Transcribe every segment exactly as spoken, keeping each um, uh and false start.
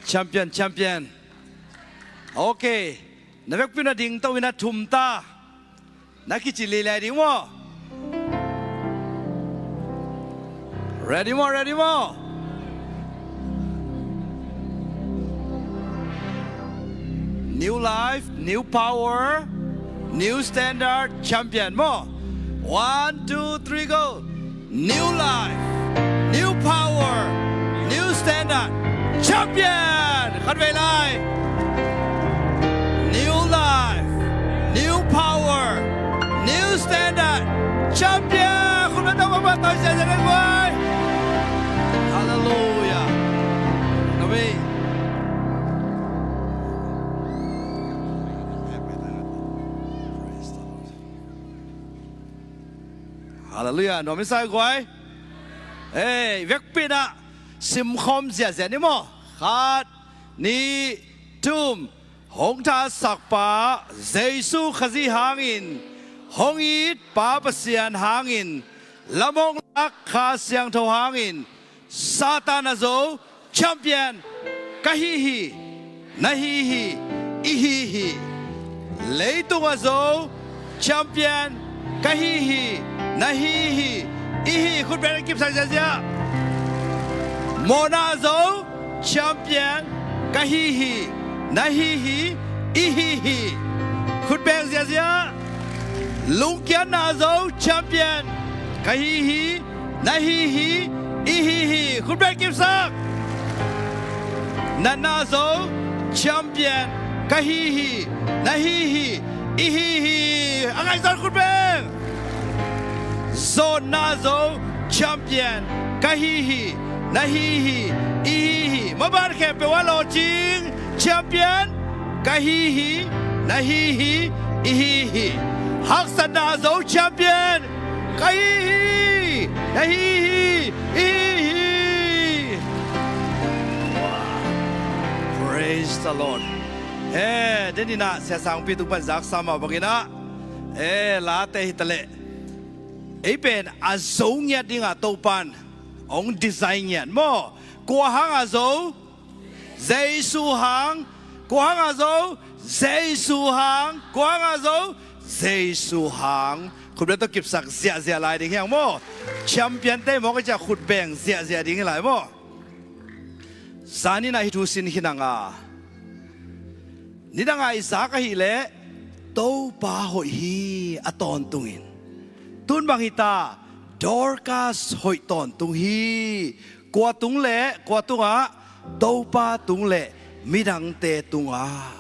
Champion, champion. Ok. Na vekpi na ding to in a thum ta. Na kici lilai ding maw? Ready maw, ready maw? New life, new power, new standard, champion maw? One, two, three, go. New life, new power, new standard, champion. Khat vei lai. New life, new power, new standard, champion. Khut beng tawh bang tawh sia sia leng guai. Hallelujah. Amen. Praise the Lord. Hallelujah. Nuam i sa guai. Ei, vekpi na simkhawm ziahziah ni maw? Khat, nih, thum. Hong thasakpa Jesu Khazih hangin, hong itpa Pasian hangin, lam hong lak Kha Siangtho hangin, Satan a zo champion ka hi hi, na hi hi, i hi hi. Leitung a zo champion ka hi hi, na hi hi, i hi. Khut beng kipsak ziahziah. Mawhna a zo champion ka hi hi, na hi hi, i hi hi. Khut beng ziahziah. Lungkiatna a zo champion ka hi hi, na hi hi, i hi hi. Khut beng kipsak. Natna a zo champion ka hi hi, na hi hi, i hi hi. A ngaihsun khut beng. Zawnna a zo champion ka hi hi, na hi hi, i hi hi. Maban khempeuh a lawhcing champion ka hi hi, na hi hi, i hi hi. Haksatna a zo champion ka hi hi, na hi hi, i hi hi. Praise the Lord. He, den in ah Sia Sangpi tung pan zaksa mah bangin ah, he, late hi taleh, ei pen a zo ngiat dingah Topan hong design ngiat maw? Kua hang a zo? Jesu hang. Kua hang a zo? Jesu hang. Kua hang a zo? Jesu hang. Khut beng tawh kipsak ziahziah lai ding hi hang maw? Champion te maw ka ciah khut beng ziahziah ding hi lai maw? Zan in ah hih thu sin khin hang a, nidang a i zak ahih leh Topa hoih hi a tawntungin. Tun bang hi ta? Dorcas hoih tawntung hi. Kua tung leh, kua tungah? Topa tung leh midangte tungah.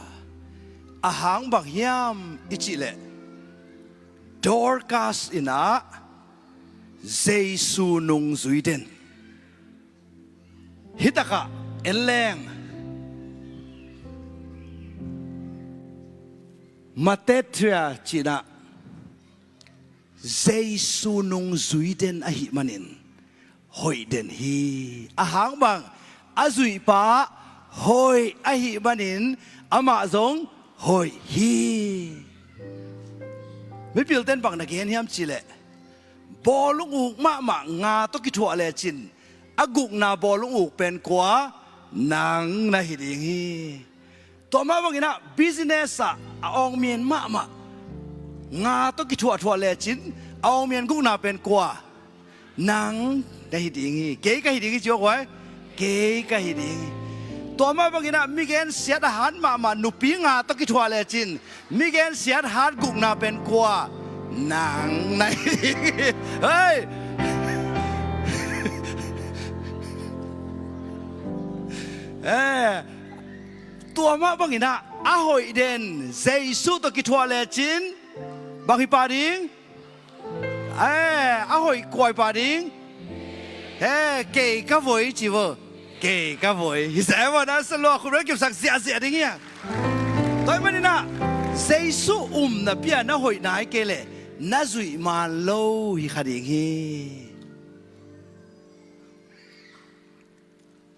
A hang bang hiam i cih leh, Dorcas in ah Jesu nungzui den. Hih takah en leng, Matthias cih in ah Jesu nungzui den ahih manin hoih den hi. A hang bang? A zuihpa hoih ahih manin amah zong hoih hi. Mipilte in bang na gen hiam cih leh, bawlung uk mahmah nga tawh kithuah lecin a gukna bawlung uk pen kua? Nang na hi ding hi. Tua mah bangin ah business ah a awngmian mahmah nga tawh kithuahthuah lecin a awngmian gukna pen kua? Nang na hi ding hi. Kei ka hi ding hi ci aw guai. Kei ka hi ding hi. Tua mah bangin ah mi gensiat a hat mahmah nupi nga tawh kithuah lecin mi gensiat hat gukna pen kua? Nang na hi ding hi. Hei! Eh, tua mah bangin ah a hoih den Jesu tawh kithuah lecin bang hi pah ding? Eh, a hoih kua hi pah ding? He, kei ka voi ci vo. Kei ka voi. Hi sa e vo, na sa lua khut beng kipsak ziahziah ding hi a. Tua ahih manin ah Jesu um napi a na hoih nai kei leh na zuih man lo hi kha ding hi.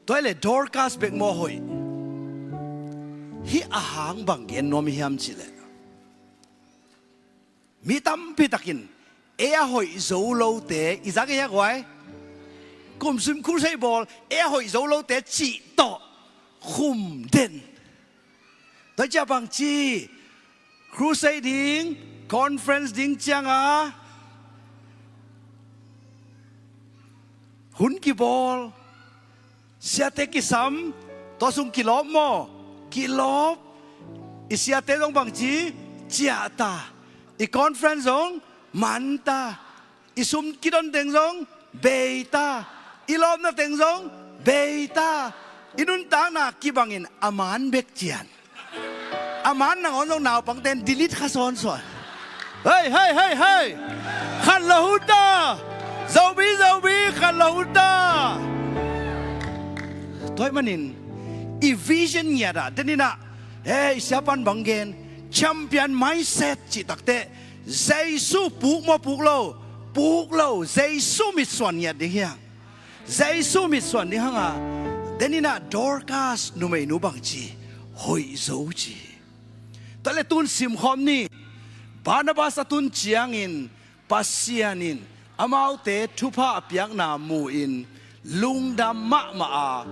Tua ahih leh Dorcas bek maw hoih? Hih a hang bang gen nuam i hiam cih leh, mi tampi takin ei a hoih zo lote, i zak ei a guai, kum sim crusade bawl ei a hoih zo lote cih tawh khum den. Tua ciah bangci, crusade ding, conference ding cianga hun kibawl, siate kisam, tua sung kilawp maw? Kilawp. I siate zong bangci, ciahta. I conference zong manta. I sum kidon teng zong beita. I lawpna teng zong beita. I nuntakna kibangin a man bek cian. A man nangawn zong naupangten delete kha sawnsawn. Hei, hei, hei, hei. Khat lo huta. Zobi, zobi, khat lo huta. Tua ahih manin i vision ngiat ah, deninah, hei, siapan bang gen, champion mindset cih takteh, Jesu puk maw puk lo? Puk lo. Jesu mitsuan ngiat ding hiang. Jesu mitsuan ding hanga, deninah Dorcas numeinu bangci, hoih zo ci. Tua le tun simkhawm ni. Barnabas a tun ciangin Pasian in amaute thupha a piakna mu-in lungdam mahmah a,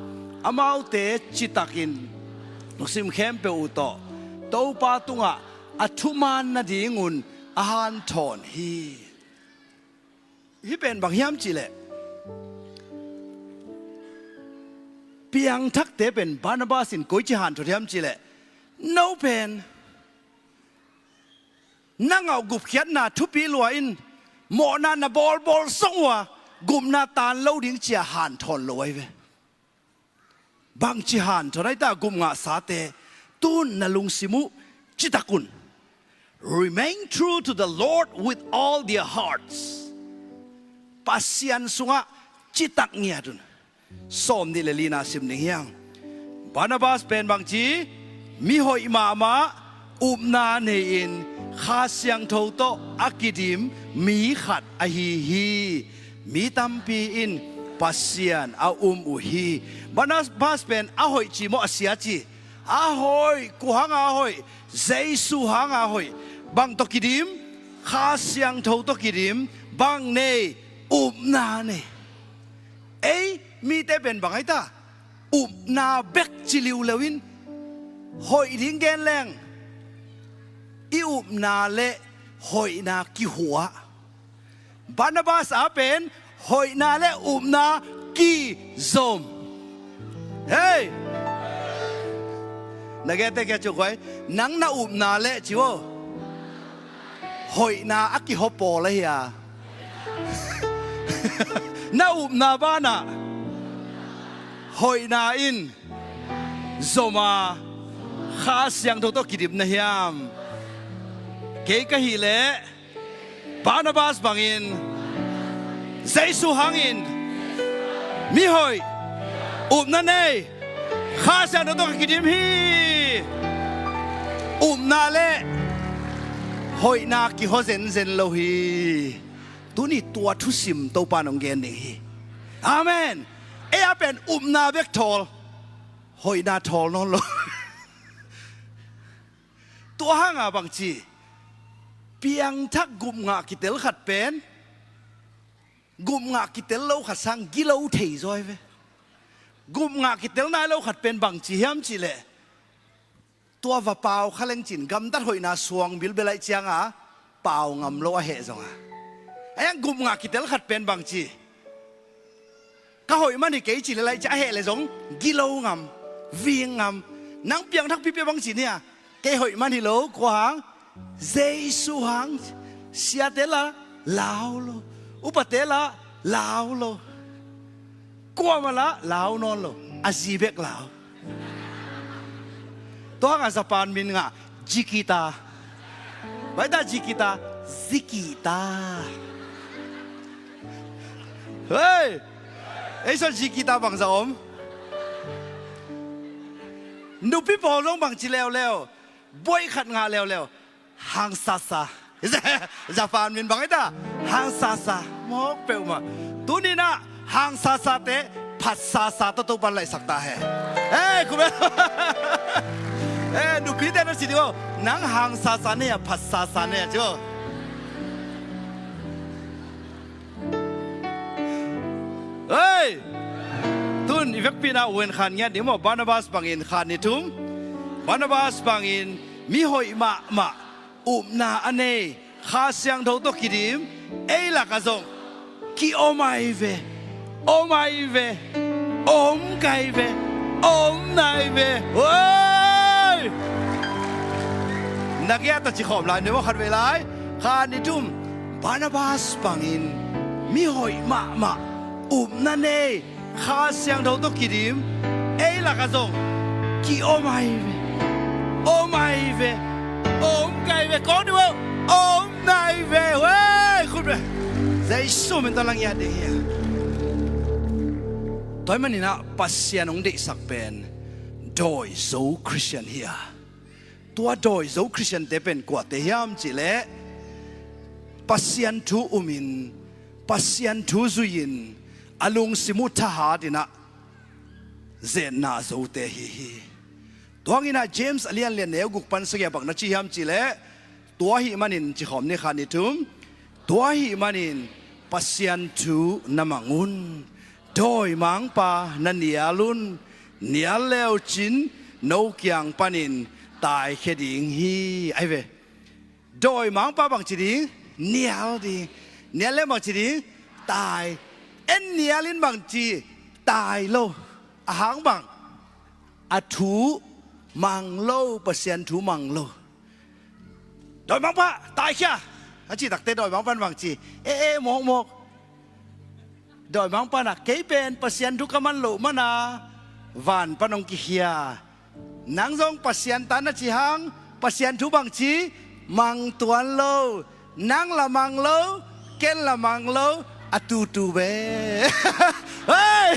amaute citakin lungsim khempeuh uh tawh Topa tungah a thuman nadingun a hanthawn hi. Hih pen bang hiam cihleh, piangthakte pen Barnabas in koici hanthot hiam cihleh, no pen na ngah uh gupkhiatna thupi lua in mawhna na bawlbawl song uh a gupna taan lo ding cia hanthawn lo ahi ve. Bangci hanthawn ahi ta, gupngahsate, tun na lungsim uh citak un. Remain true to the Lord with all their hearts. Pasian sungah citak ngiat un. Sawm nih le lina sim ding hiang. Barnabas pen bangci, mihoih mahmah, upna nei-in Kha Siangtho tawh a kidim mi khat ahi hi. Mi tampi in Pasian a um uh hi. Barnabas pen a hoih ci maw, a sia ci? A hoih. Kua hanga a hoih? Jesu hanga a hoih. Bang tawh kidim? Kha Siangtho tawh kidim. Bang nei? Upna nei. Ei mite pen bang ahi ta? Upna bek ci liuleu in, hoih ding gen leng i upna le hoihna kihua. Barnabas a pen hoihna le upna kizom. Hei, na gete kia ciu koi, nang na upna le ciu, hoihna a kiho pawl ahi a. Na upna banah hoihna in zom a, Kha Siangtho tawh kidim na hiam? Kei ka hih leh Barnabas bangin Jesu hangin mihoih, upna nei, Kha Siangtho tawh ka kidim hi. Upna le hoihna kiho zenzen lo hi. Tuni tua thusim Topa nong gen ding hi. Amen. Ei a pen upna bek thawl, hoihna thawl nawn lo. Tua hanga bangci, piangthak gupngah kitel khat pen, gupngah kitel lo khat sang gilo thei zaw hi ve. Gupngah kitel nai lo khat pen bangci hiam cihleh, tua va pau kha leng cin gamtat hoihna suang bilbel aih cianga pau ngam lo a heh zonga. Ahi hang gupngah kitel khat pen bangci, ka hoih man hi kei ci le laih ci a heh le zong gilo ngam, ving ngam. Nang piangthak pipia bangci nia, kei hoih man hi lo, kua hang? Jesu hang. Siate la lau lo, upate la lau lo, kuamah la lau nawn lo, a zi bek lau. Tua hanga Japan min ngah, Jikita. Baita Jikita, Zikita. Hei! Ei sa Jikita bangza om. Nupi pawl zong bangci leuleu, buai khat ngah leuleu. Hangsasa. Japan min bang hi ta? Hangsasa. Mawk peuhmah. Tuninah hangsasate phatsasa tawh Topan laihsak ta he. Hei, kumel. Hei, nupite na si ding aw. Nang hangsasa nei a, phatsasa nei a ci aw. Hei! Tun Vekpi-in ah U En Khan ngiat ding maw, Barnabas bangin khan ni thum. Barnabas bangin mi hoih mahmah, upna a nei, Kha Siangtho tawh kidim, ei lakah zong ki-om ahi ve, om ahi ve, om ka hi ve, om na hi ve. Oi! Na kiat a ci khawm lai ni maw, khat vei lai. Khan ni thum. Barnabas bangin mi hoih mahmah, upna nei, Kha Siangtho tawh kidim, ei lakah zong ki-om ahi ve, om ahi ve, om ka hi ve, kong ni maw, om na hi ve. Wei, khut ve. Jesu min tawh la ngiat ding hi a. Tua ahih manin ah Pasian hong deihsak pen dawi zo Khristian hi a. Tua dawi zo Khristiante pen kuate hiam cih leh Pasian thu umin, Pasian thu zui-in, a lungsim uh thahatin ah zetna zote hi hi. Tua hangin ah James a lian li a neu guk pan sagih ah bang na ci hiam cih leh, tua ahih manin, ci khawm ni, khan ni thum. Tua ahih manin Pasian thu na mang un. Dawimangpa na nial un. Nial le uh cin no kiang panin taikhia ding hi, ahi ve. Dawimangpa bangci ding? Nial ding. Nial le bangci ding? Tai. En nial in bangci? Tai lo. A hang bang? A thu mang lo, Pasian thu mang lo. Dawimangpa, taikhia, a cih takteh dawimangpa in bangci? E, e, mawkmawk. Dawimangpa in ah, kei pen Pasian thu ka man loh man a van pan hong kikhia. Nang zong Pasian ta na ci hang, Pasian thu bangci? Mang tuan lo. Nang la mang lo, ken la mang lo, a tutu ve. Hei!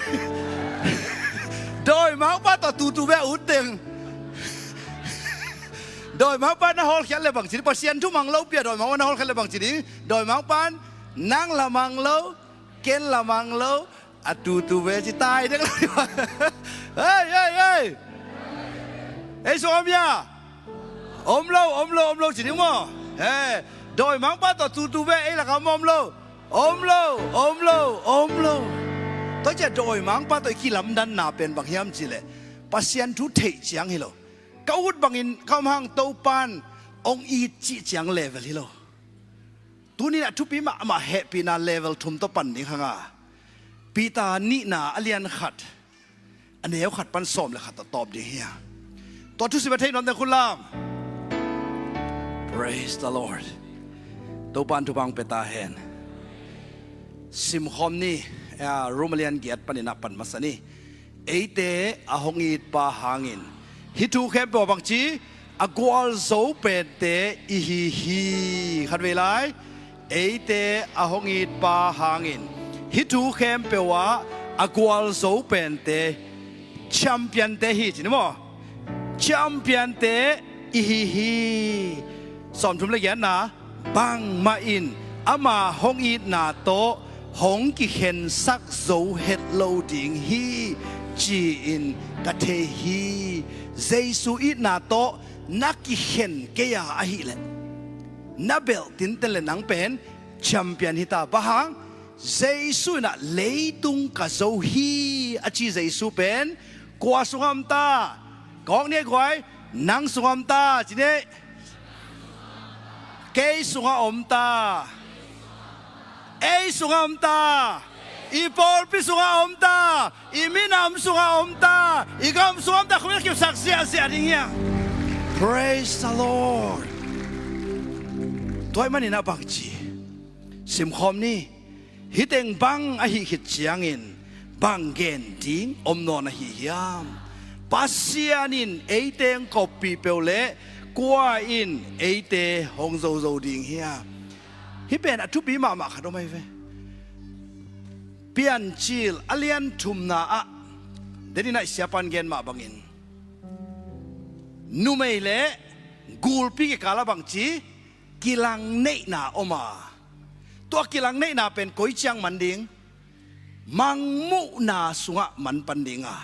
Dawimangpa tawh a tutu ve a ut teng. Dawimangpa na hawlkhiat le bangci ding? Pasian thu mang lo pi a dawimangpa na hawlkhiat le bangci ding? Dawimangpa in nang la mang lo, ken la mang lo, a tutu ve ci, tai dek lo. Hei, hei, hei! Ei sungah om hia? Om lo, om lo, om lo ci ding maw? Hei, dawimangpa tawh tutu ve ei lakah om, om lo? Om lo, om lo, om lo. Tua ciah dawimangpa tawh i kilamdanna pen bang hiam cih leh, Pasian thu theih ciang hi lo. Ka ut bangin ka om hang, Topa'n hong it cih ciang level hi lo. Tuni-in a thupi mahmah hehpihna level thum tawh pan ding hang a, Peter nihna a lian khat, a neu khat pan sawm le khat tawh tawp ding hi a. Tua thusim a thei nuam teng khut lam. Praise the Lord. Topa'n thupha hong pia ta hen. Simkhawm ni, eh, Rom a lian giat panin ah pan masa ni. Eite a hong itpa hangin hih thu khempeuh ah bangci, a gualzo pente i hi hi. Khat vei lai. Eite a hong itpa hangin hih thu khempeuh ah a gualzo pente, champion-te hi ci ni maw? Champion-te i hi hi. Sawmthum le giatna. Bangmah in ama hong itna tawh hong kikhensak zo het lo ding hi, ci-in ka thei hi. Jesu itna tawh na kikhen kei a ahih leh, na belh tinten leh nang pen champion hi ta. Bang hang? Jesu in ah, leitung ka zo hi a ci Jesu pen kua sungah om ta? Kawk ni ei guai. Nang sungah om ta ci ni ei. Kei sungah om ta. Ei sungah om ta. I pawlpi sungah om ta. I minam sungah om ta. I gam sungah om ta. Khut kipsak ziahziah ding hi hang. Praise the Lord. Tua ahih manin ah bangci, simkhawm ni. Hih teng bang ahih khit ciangin bang gen ding om nawn ahi hiam? Pasian in eite hong koppih peuh leh kua in eite hong zozo ding hiam? Hih pen a thupi mahmah khat om ahi ve. Piancil a lian thumna ah, denin ah i siapa'n gen mah bangin, numei leh gulpi kikal ah bangci, kilangneihna om a, tua kilangneihna pen koi ciang man ding? Mangmuhna sungah man pan ding a,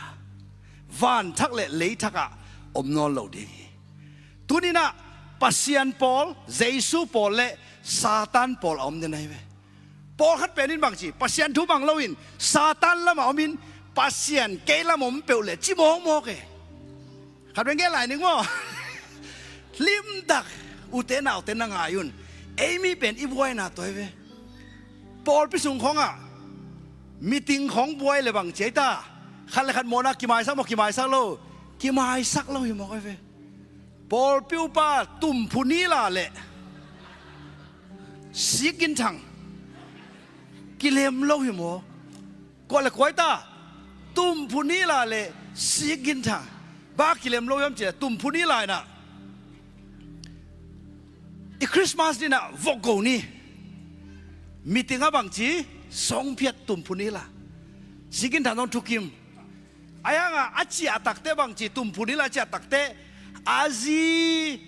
vanthak leh leithak ah om nawn lo ding hi. Tuni-in ah Pasian pawl, Jesu pawl leh Satan pawl a om den ahi ve. Pawlkhat pen in bangci, Pasian thu mang loin Satan lamah omin, Pasian kei lam om peuh leh ci mawkmawk e. Khat beng gen lai ning maw? Limtak, ute naute na ngai un. Ei mi pen i buaina tawh hi ve. Pawlpi sung khawngah meeting khawng buai le bang ci ei ta? Khat le khat mawhna kimaisak maw, kimaisak lo? Kimaisak lo hi mawk ei ve. Pawlpi upa tumphu nila le sikginthang kilem lo hi maw? Kua le kua ei ta? Tumphu nila le sikginthang. Bang a kilem lo hiam cih leh tumphu nila in ah i Christmas ni in ah vokgo ni. Meeting ah bang ci? Song phiat tumphu nila. Sikginthang zong thukim. Ahi hangah a ciah takteh bang ci? Tumphu nila a ciah takteh a zi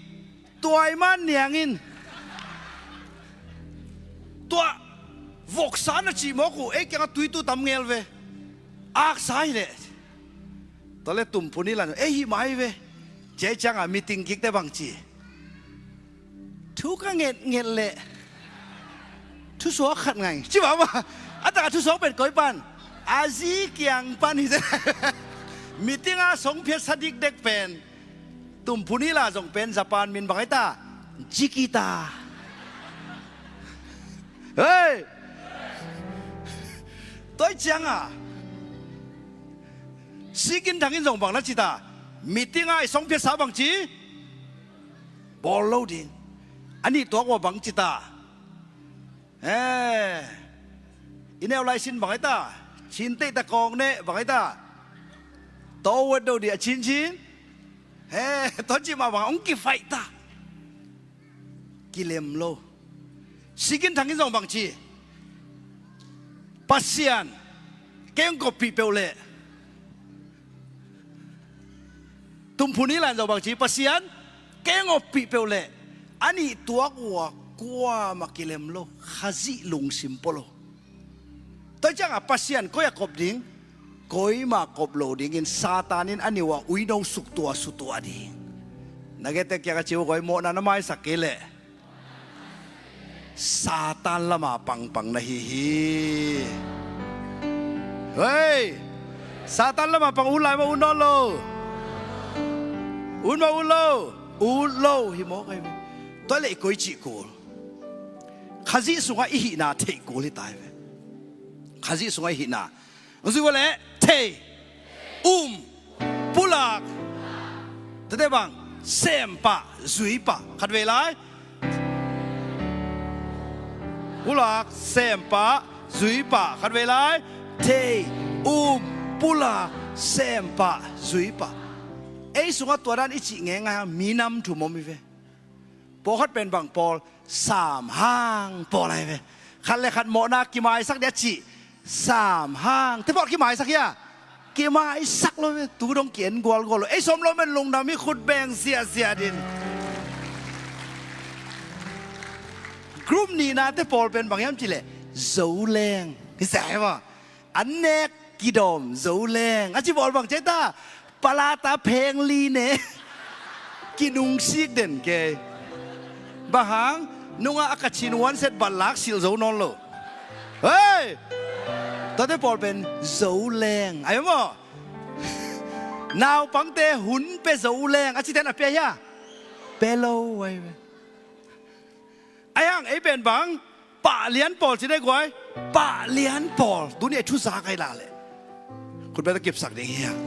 tuai man niangin tua voksa na cih mawk uh, ei kiangah tui tu tam ngel ve. Aksa hi leh. Tua le tumphu nila in ei hih mai ve. Ci ei ciangah meeting kik teh bang ci? Thu ka ngetnget leh thusuak khat ngai ci mah mah. A takah thusuak pen koi pan? A zi kiang pan hi zen. Meeting ah song phiatsa dikdek pen tumphu nila zong pen Japan min bang ei ta? Jikita. Hei! Tua hi ciangah sikginthang in zong bang na ci ta? Meeting ah i song phiatsa bang ci? Bawl lo ding. A nih tuak uh a bang ci ta? He, i neu lai sin bang ei ta? Cin teih ta kawng neh bang ei ta? Tawh uat do dih a cincin. He, tua cih mah bang hong kifaih ta. Kilem lo. Sikginthang in zong bang ci? Pasian kei hong koppih peuh leh. Tumphu nila in zong bang ci? Pasian kei hong oppih peuh leh. A nih tuak uh a kuamah kilem lo, Khazih lungsim pua lo. Tua hi ciangah Pasian koi ah kop ding? Koi mah kop lo dingin Satan in a nih uh a uino suktua sutua ding. Na gete kiangah ci uh, koi mawhna na maisak kei leh Satan lama pangpang na hi hi. Hei! Satan lama pang ut lai maw, ut nawn lo? Ut maw, ut lo? Ut lo hi mawk ei ve. Tua leh i koi cih kul? Khazih sungah i hihna theih kul hi ta ei ve. Khazih sungah i hihna. Hong zui ua leh thei, um, pulak. Tate bang? Sem pah, zui pah. Khat vei lai. Pulak, sem pah, zui pah. Khat vei lai. Thei, um, pulak, sem pah, zui pah. Ei sungah tua dan i cih ngeingai a, minam thum om hi ve. Pawlkhat pen bang pawl? Sam hang pawl ahi ve. Khat le khat mawhna kimaisak dih a cih. Sam hang. Te pawl kimaisak hia? Kimaisak lo ve. Tu dong ki-en gualgual lo. Ei sawm lo men lungdam hi, khut beng ziahziah din. Group nihna te pawl pen bang hiam cih leh Zoleng. Hi sa hi maw? An nek kidawm Zoleng a ci bawl bang ci ei ta? Palata pheng li ne. Kinungsik den kei. Bang hang? Nungah a Kachin one set bat lak silh zo nawn lo. Hei! Tuate pawl pen Zoleng ahi maw? Naupangte hun pia Zoleng a cite in a pia hia? Pia lo ahi ve. Ahi hang ei pen bang? Pahlian pawl ci deh guai. Pahlian pawl. Tuni a thu za kai la leh khutbet a kipsak ding hi hang.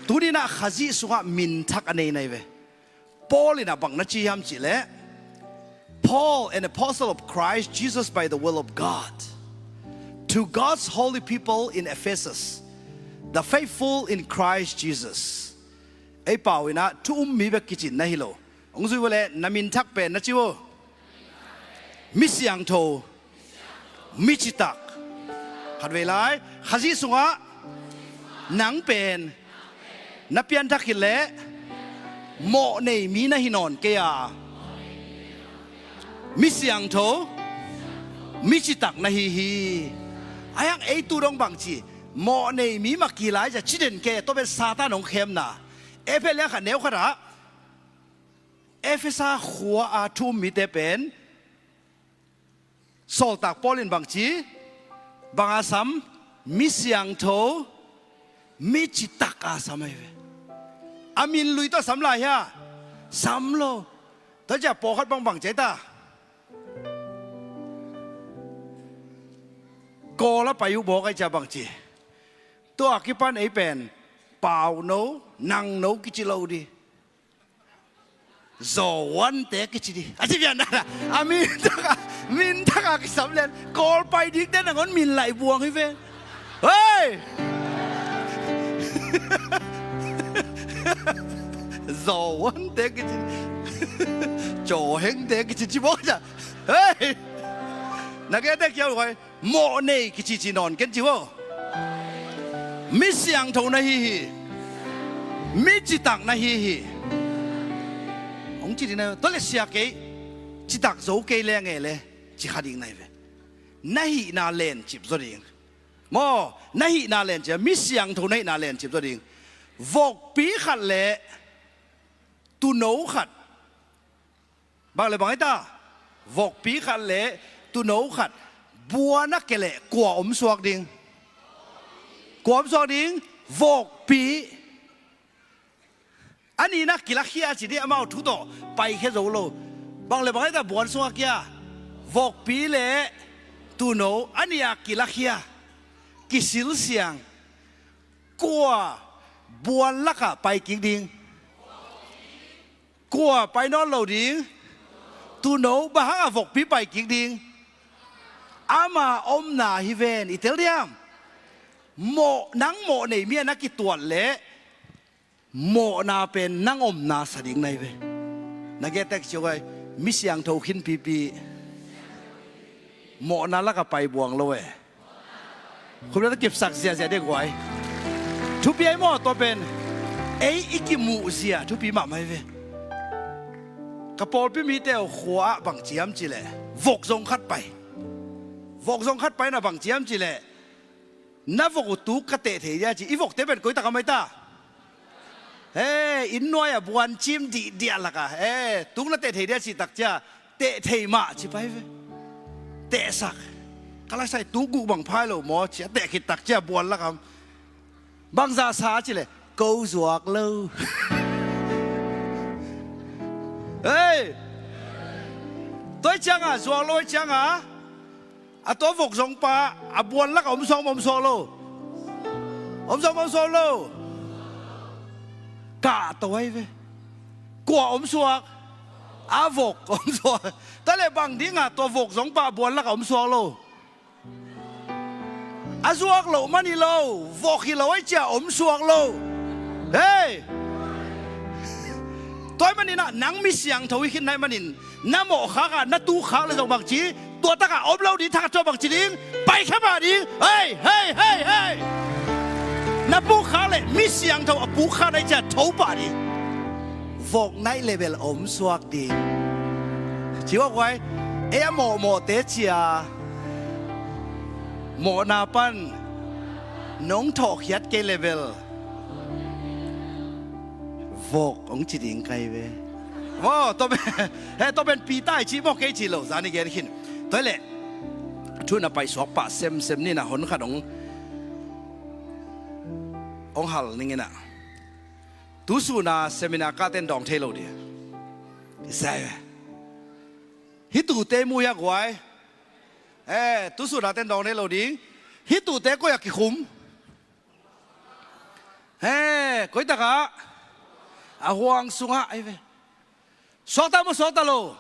Tuni in ah Khazih sungah minthak a nei na hi ve. Paul in ah bang na ci hiam cih leh, Paul, an apostle of Christ Jesus by the will of God, to God's holy people in Ephesus, the faithful in Christ Jesus. Ei pau in ah thu um mi bek kici na hi lo. Hong zui vua leh na minthak pen na ci uh. Mi siangtho, mi citak. Khat vei lai, Khazih sungah nang pen na pianthak khit leh mawh nei mi na hi nawn kei a, mi siangtho, mi citak na hi hi. Ahi hang ei tu dong bang ci, mawh nei mi mah ki lai zia ci den kei a, tua pen Satan hong khemna. Efesa lian khat neu khat ah Efesa khua a thu um mite pen sawltak Paul in bang ci, bang a sam, Mi siangtho, mi citak a sam ahi ve. A min lui tawh sam lai hia? Sam lo. Tua ciah pawlkhat bangbang ci ai ta. Kawl a pai uh bawk ai ciah bang ci. Tua kipan ei pen Pauno, Nangno kici lo di. Zaw Huante kici di. A ci pian dan a, a min taka, min taka kisam lian. Kawl pai dikte nangawn min laih buang hi ve. Hei! Zaw Huante kici di. Caw Hengte kici ci bawk cia. Hei! Na ke tek kiau koi. Mawh nei kicici nawn ken ci vo. Mi siangtho na hi hi. Mi citak na hi hi. Hong ci ding na, tua le sia kei, citak zo kei le nge le, ci kha ding na hi ve. Na hihna lencip zaw ding. Maw, na hihna lencip, mi siangtho na hihna lencip zaw ding. Vokpi khat le tuuno khat. Bang le bang hi ta? Vokpi khat le tuuno khat buan a ke leh kua om suak ding? Kua om suak ding? Vokpi. A nihna kilakhia ci dih, amau thu tawh paikhia zo lo. Bang le bang hi ta buan suak a kia? Vokpi le tuuno a nih a kilakhia, kisilsiang. Kua buan lakah pai kik ding? Kua pai nawn lo ding? Tuuno. Bang hangah vokpi pai kik ding? Ama omna hi ven. I tel diam? Mawh, nang mawh nei mi a na kituat leh mawhna pen nang omna sa ding na hi ve. Na getek cio ai, mi siangtho khin pipi. Mawhna lakah pai buang lo e. Khum le ta kipsak ziazia dek huai. Thupi ai maw tua pen? Ei i kimuh zia thupi mahmah hi ve. Ka pawlpi mite uh khua ah bang ciam cileh vok zong khat pai. Vok zong khat pai na bang ciam cileh na vok uh tuk ka teh thei dia ci. I vokte pen koi tak a mai ta? He, inn nuai a buan cim dihdiah laka, he, tuk na teh thei dia ci tak cia, teh thei mah ci pai ve. Tehsak. Ka laisai tuk guk bang phai lo maw cia teh khit tak cia buan lakam. Bangzah sa ci le, ko zuak lo. Hei. Toi cianga zuak lo, hei cianga. A tua vok zong pa a buan lakah om suak maw om suak lo? Om suak maw om suak lo? Kah to ai ve. Kua om suak? A vok om suak. Tua le bang dinga tua vok zong pa a buan lakah om suak lo? A zuak loh man hi lo, vok hi lo ai cia om suak lo. Hei. Tua ai maninah nang mi siangtho hi khin nai manin na mawh khakah na tuk khak le zong bang ci? Tua takah om lo ding, thakhat tua bang ci ding? Paikhia pah ding. Hei, hei, hei, hei. Na puk khak le mi siangtho a puk khak nai cia tho pah ding. Vok naih le bel om suak ding. Ci vok huai. Ei a mawhmawhte cia mawhna pan nong thawhkhiat kei le bel vok hong ci ding kai ve. Maw, tua pen, he, tua pen Peter i cih maw, kei cih lo, zani gen khin. Tua hi leh thu na paisuak pah semsem ni na, hon khat hong, hong hal ning inah. Tusuna seminar kah ten dawng thei lo ding. Kisai ve. Hih tute mu hiak huai. He, tusuna ten dawng thei lo ding. Hih tute koi a kikhum? He, koi takah? A huang sungah ai ve. Suakta maw suakta lo?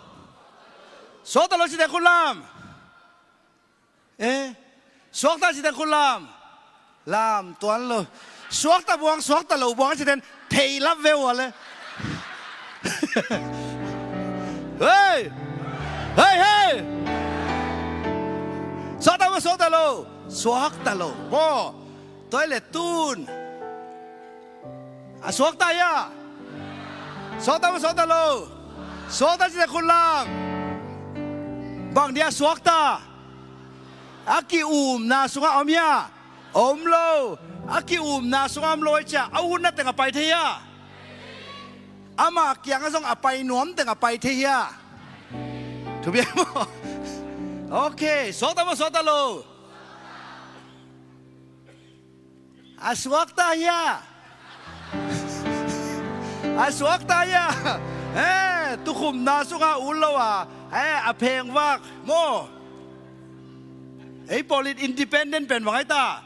Suakta lo cite khut lam. Eh, suakta cite khut lam. Lam tuan lo. Suakta buang suakta lo buang citen thei lap ve ua le. Hei. Hei, hei. Suakta maw suakta lo? Suakta lo. Maw. Tua hi le tun. A suakta hia? Suakta maw suakta lo? Suakta cite khut lam. Bang dia suakta? A ki-umna sungah om hia? Om lo. A ki-umna sungah om lo ai cia a utna tengah pai thei hia? Ama kiangah zong a pai nuam tengah pai thei hia? Thupi maw? Ok. Suakta maw suakta lo? A suakta hia? A suakta hia? He, tukhumna sungah ut lo a, he, a phengvak maw? Ei pawl in independent pen bang ai ta?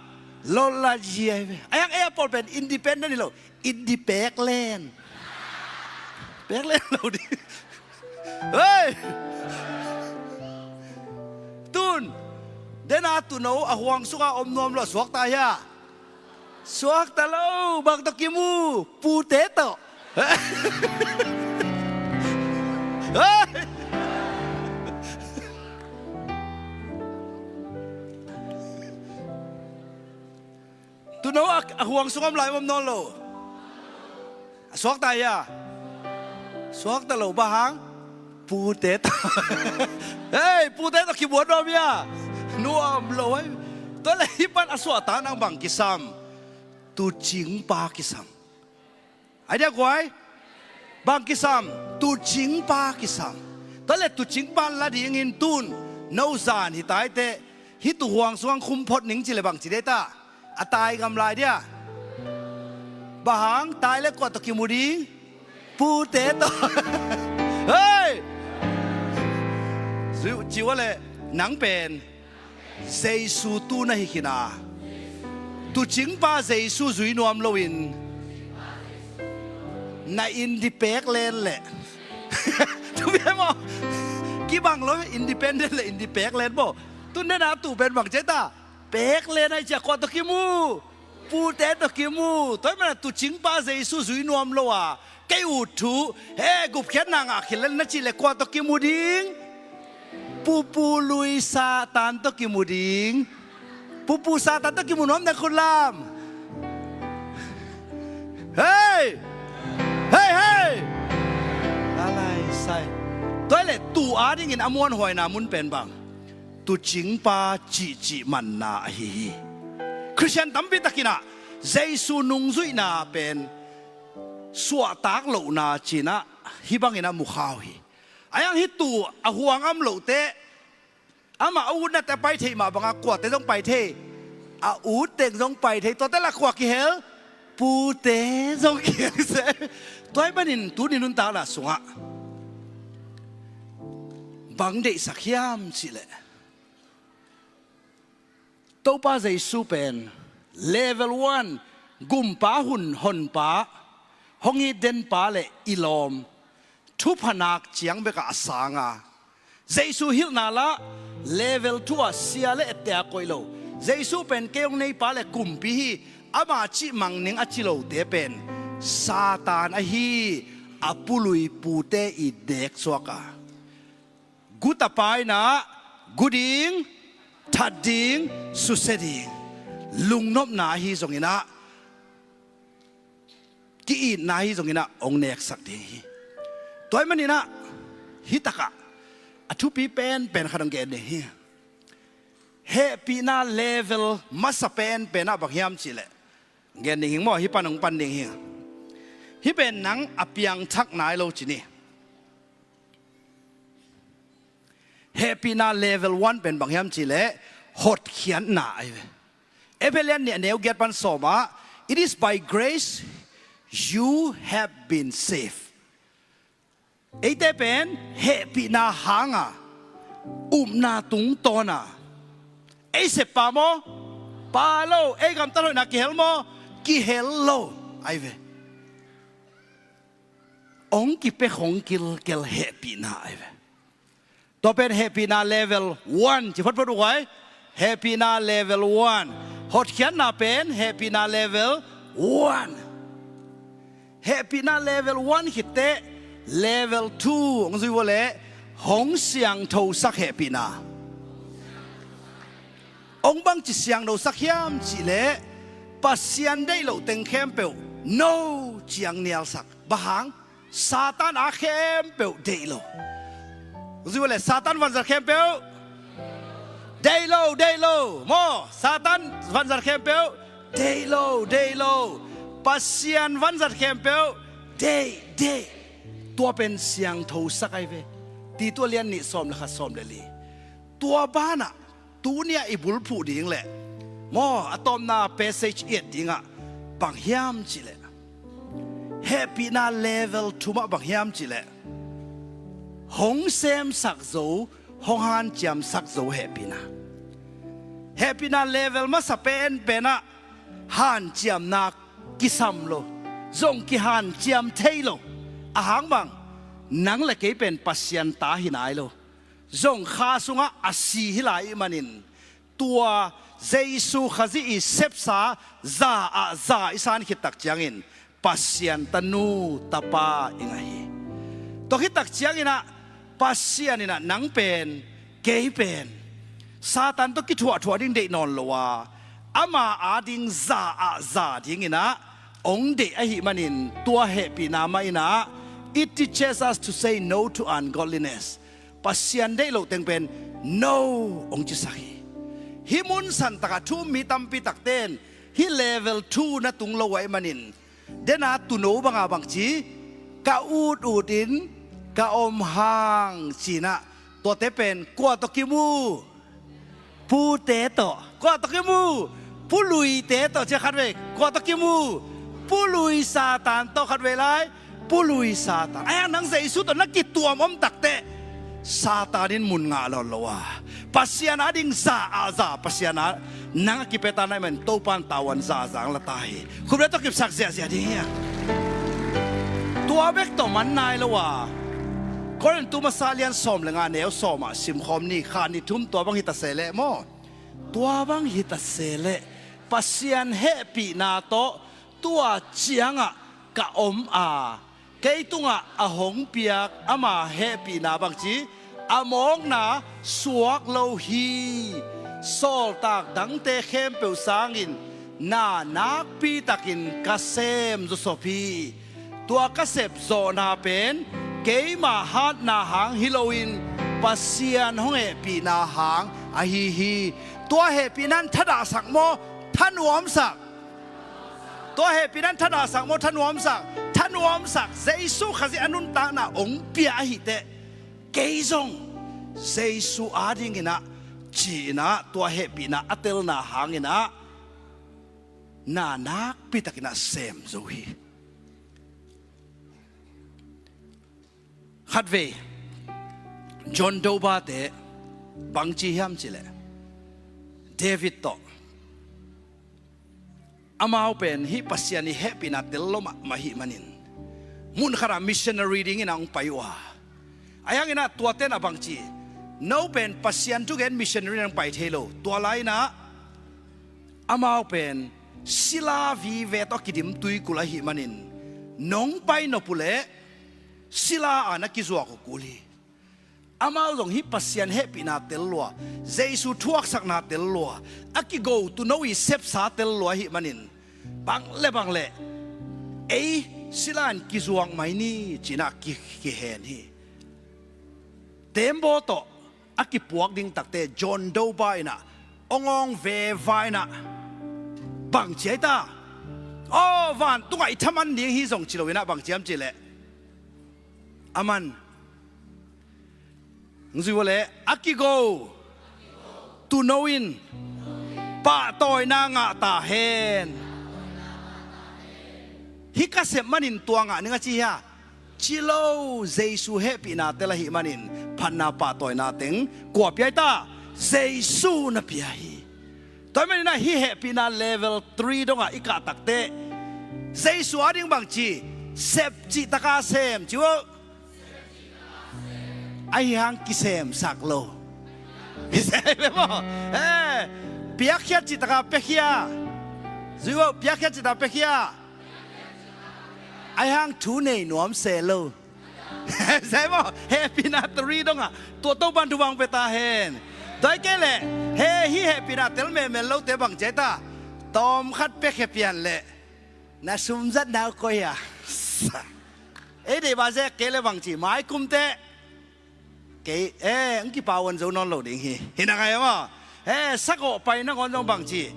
Lotla zia hi ve. Ai hang ei a pawl pen independent hi lo. Indi peklen. Peklen lo ding. Hei! Tun, dena tuuno a huang sungah om nuam lo a suakta hia? Suakta lo, bang tawh kimu? Pute tawh. Hei! Tuuno a, a huang sungah om lai om nawn lo. A suakta hia? Suakta lo, bang hang? Pute tawh. Hei, pute tawh kibuan nuam hia? Nuam lo hei. Tua le hih pan a suahtak nang bang kisam? Tuucingpa kisam. Ai dia guai? Bang kisam? Tuucingpa kisam. Tua le tuucingpa la dingin tun no zan hi taite, hih tuuhuang sungah khum phot ning ci le bang ci dei ta? A tai ngam lai dia? Bang hang? Tai le kua tawh kimu ding? Pute tawh. Hei! Ci, ci ua le nang pen Jesu tu na hi khin a, tuucingpa Jesu zui nuam loin na indi peklen le. Tumi maw? Kibang lo, independent le indi peklen maw? Tun dena tu pen bang ci ai ta? Peklen ai ci a, kua tawh kimu? Pute tawh kimu. Tua ahih manin tuucingpa Jesu zui nuam lo a, kei ut thu, he, gupkhiatna ngah khin le na cih le kua tawh kimu ding? Pupu lui Satan tawh kimu ding. Pupu Satan tawh kimu nuam ding khut lam. Hei! Hei, hei! Alai sai. Tua le tu adingin a muanhuaina mun pen bang? Tuucingpa cihcih manna ahi hi. Khristian tampi takin ah Jesu nungzuihna pen suahtak lohna ci-in ah hih bangin a mu kha uh hi. Ai hang hih tu a huang a om lote, amah a utnate a pai thei mah bangah kuate zong pai thei, a utteng zong pai thei, tuate lah kua kihel? Pute zong kihel se. Tua ahih manin tuni nuntakna sungah bang deihsak hiam cih leh, Topa Jesu pen level one, gumpa hun honpa, hong it denpa le i lawm, thupha nak ciang bekah a sang a, Jesu hilhna lah level two ah sia le etteh a koih lo. Jesu pen kei hong neipa le kumpi hi. Ama cih mang ning a ci lote pen Satan ahi, a pului pute i deksuak a, gu tapa in ah gu ding, that ding, susia ding, lungnopna ahi zongin ah, ki-itna ahi zongin ah hong neksak ding hi. Tua ahih manin ah hih takah a thupi penpen khat hong gen ding hi. Hehpihna level masa penpen ah bang hiam cih leh, gen ding hi maw, hih pan hong pan ding hi. Hih pen nang a piangthak nai lo ci ni. Hehpihna level one pen bang hiam cih leh hotkhiatna ahi ve. Efesa lian nih a neu giat pan sawm ah, "It is by grace you have been saved." Eite pen hehpihna hanga, upna tungtawna, ei seppa maw? Pa lo. Ei gamtat hoihna kihel maw? Kihel lo ahi ve. Hong kipia khong kilkel hehpihna ahi ve. Tua pen hehpihna level one ci photphot uh ai. Hehpihna level one. Hotkhiatna pen hehpihna level one. Hehpihna level one khit teh level two hong zui uh leh hong siangthosak hehpihna. Hong bangci siangthosak hiam cih leh Pasian deih loh teng khempeuh no ciang nialsak. Bang hang? Satan a khempeuh deih lo. Hong zui uh leh Satan vanzat khempeuh deih lo, deih lo. Maw, Satan vanzat khempeuh deih lo, deih lo. Pasian vanzat khempeuh deih, deih. Tua pen siangthosak ahi ve. Titu a lian nih sawm le khat, sawm le li. Tua banah tuni-ah i bulphuh ding leh Maw, a tawpna passage i et dingah bang hiam cihleh, hehpihna level thum ah bang hiam cihleh, hong semsak zo, hong hanciamsak zo hehpihna. Hehpihna level masa penpenah hanciamna kisam lo, zong kihanciam thei lo. Ahang bang, nang le kei pen Pasian ta hi nai lo. Zong kha sungah a si hi lai ih manin, tua Jesu Khazih i sepsa za ah za i san khit tak ciangin Pasian tanu tapa i ngah hi. Tua khit tak cianginah Pasian inah nang pen, kei pen Satan tawh kithuahthuah ding deih nawn lo a, ama ading za ah za dinginah hong deih ahih manin tua hehpihna mah inah it teaches us to say no to ungodliness. Pasian deih loh teng pen no hong cisak hi. Hih mun san takah thu um mi tampi takte in hih level two na tung lo ahih manin, dena tuuno banga bangci, ka ut utin ka om hang cinah, tuate pen kua tawh kimu? Pute tawh. Kua tawh kimu? Puluite tawh. Cia khatvei, kua tawh kimu? Pului Satan tawh. Khatvei lai, pului Satan. Ahi hang nang Jesu tawh na kituam om takteh Satan in mun ngah lawn lo a, Pasian ading za ah za, Pasian a nang a kipia ta na hih manin Topa in tavuan zazang la ta hi. Khut beng tawh kipsak ziahziah ding hi a. Tua bek tawh man nai lo a, Korintu masa lian sawm le nga neu sawm ah simkhawm ni. Kha ni thum tua bang hi ta se leh maw, tua bang hi ta se leh, Pasian hehpihna tawh tua ciangah ka om a, kei tungah a hong piak ama hehpihna bangci, a mawkna suak lo hi. Sawltak dangte khempeuh sangin na nakpitakin ka sem zawsop hi. Tua ka sep zawhna pen keima hatna hang hi loin Pasian hong hehpihna hang ahi hi. Tua hehpihna in thadahsak maw, thanuamsak? Tua hehpihna in thadahsak maw, thanuamsak? Thanuamsak. Jesu Khazih a nuntakna hong pia ahihteh, kei zong Jesu adinginah ci-inah tua hehpihna a telna hanginah na nakpitakinah sem zo hi. Khatvei, John Doe-te bangci hiam cihleh, David tawh, amau pen hih Pasian i hehpihna tel lo mahmah ahih manin, mun khatah missionary dingin a hong pai uh a. Ahi hanginah tuate in a bangci, no pen Pasian thugen missionary in a hong pai thei lo. Tua lai-inah amau pen sila vive tawh kidim tuikul ahih manin, nong pai nop uh leh sila a na kizuak uh kul hi. Amau zong hih Pasian hehpihna tel lua, Jesu thuaksakna tel lua, a kigo tuuno i sepsa tel lua ahih manin, bang le bang le ei sila in kizuak mai ni cinah ki, kihen hi. Tembaw tawh a kipuak ding takteh John Doe-inah awngawng veva inah, bangci ai ta? Aw, vantungah i thaman ding hi zong ci loinah bangci hiam cihleh, aman hong zui uh leh, a kigo tuuno in pahtawina ngah ta hen. Hih ka sep manin tua ngah ning a ci hia? Ci lo. Jesu hehpihna tel ahih manin phatna pahtawina teng kua pia ai ta? Jesu na pia hi. Tua ahih maninah hih hehpihna level three dongah i kah takteh, Jesu ading bangci, sep cihtaka sem ci uh. Ahi hang kisemsak lo. Kisem maw? Eh, piakkhiat cihtaka piakhia. Zui uh, piakkhiat cihtaka piakhia. Ahi hang thu nei nuam se lo. Sem maw? Hehpihna three dongah tua Topan thupha hong pia ta hen. Tua hi kei leh, he, hih hehpihna tel melmel lote bangci ai ta? Tawmkhat piakhia pian leh na sumzatna uh koi a. Ei deih ba zek kei le bangci, maikum teh kei, eh, hong kipau an zo nawn lo ding hi. Hi na ngai maw? Eh, sakawh pai nangawn zong bangci,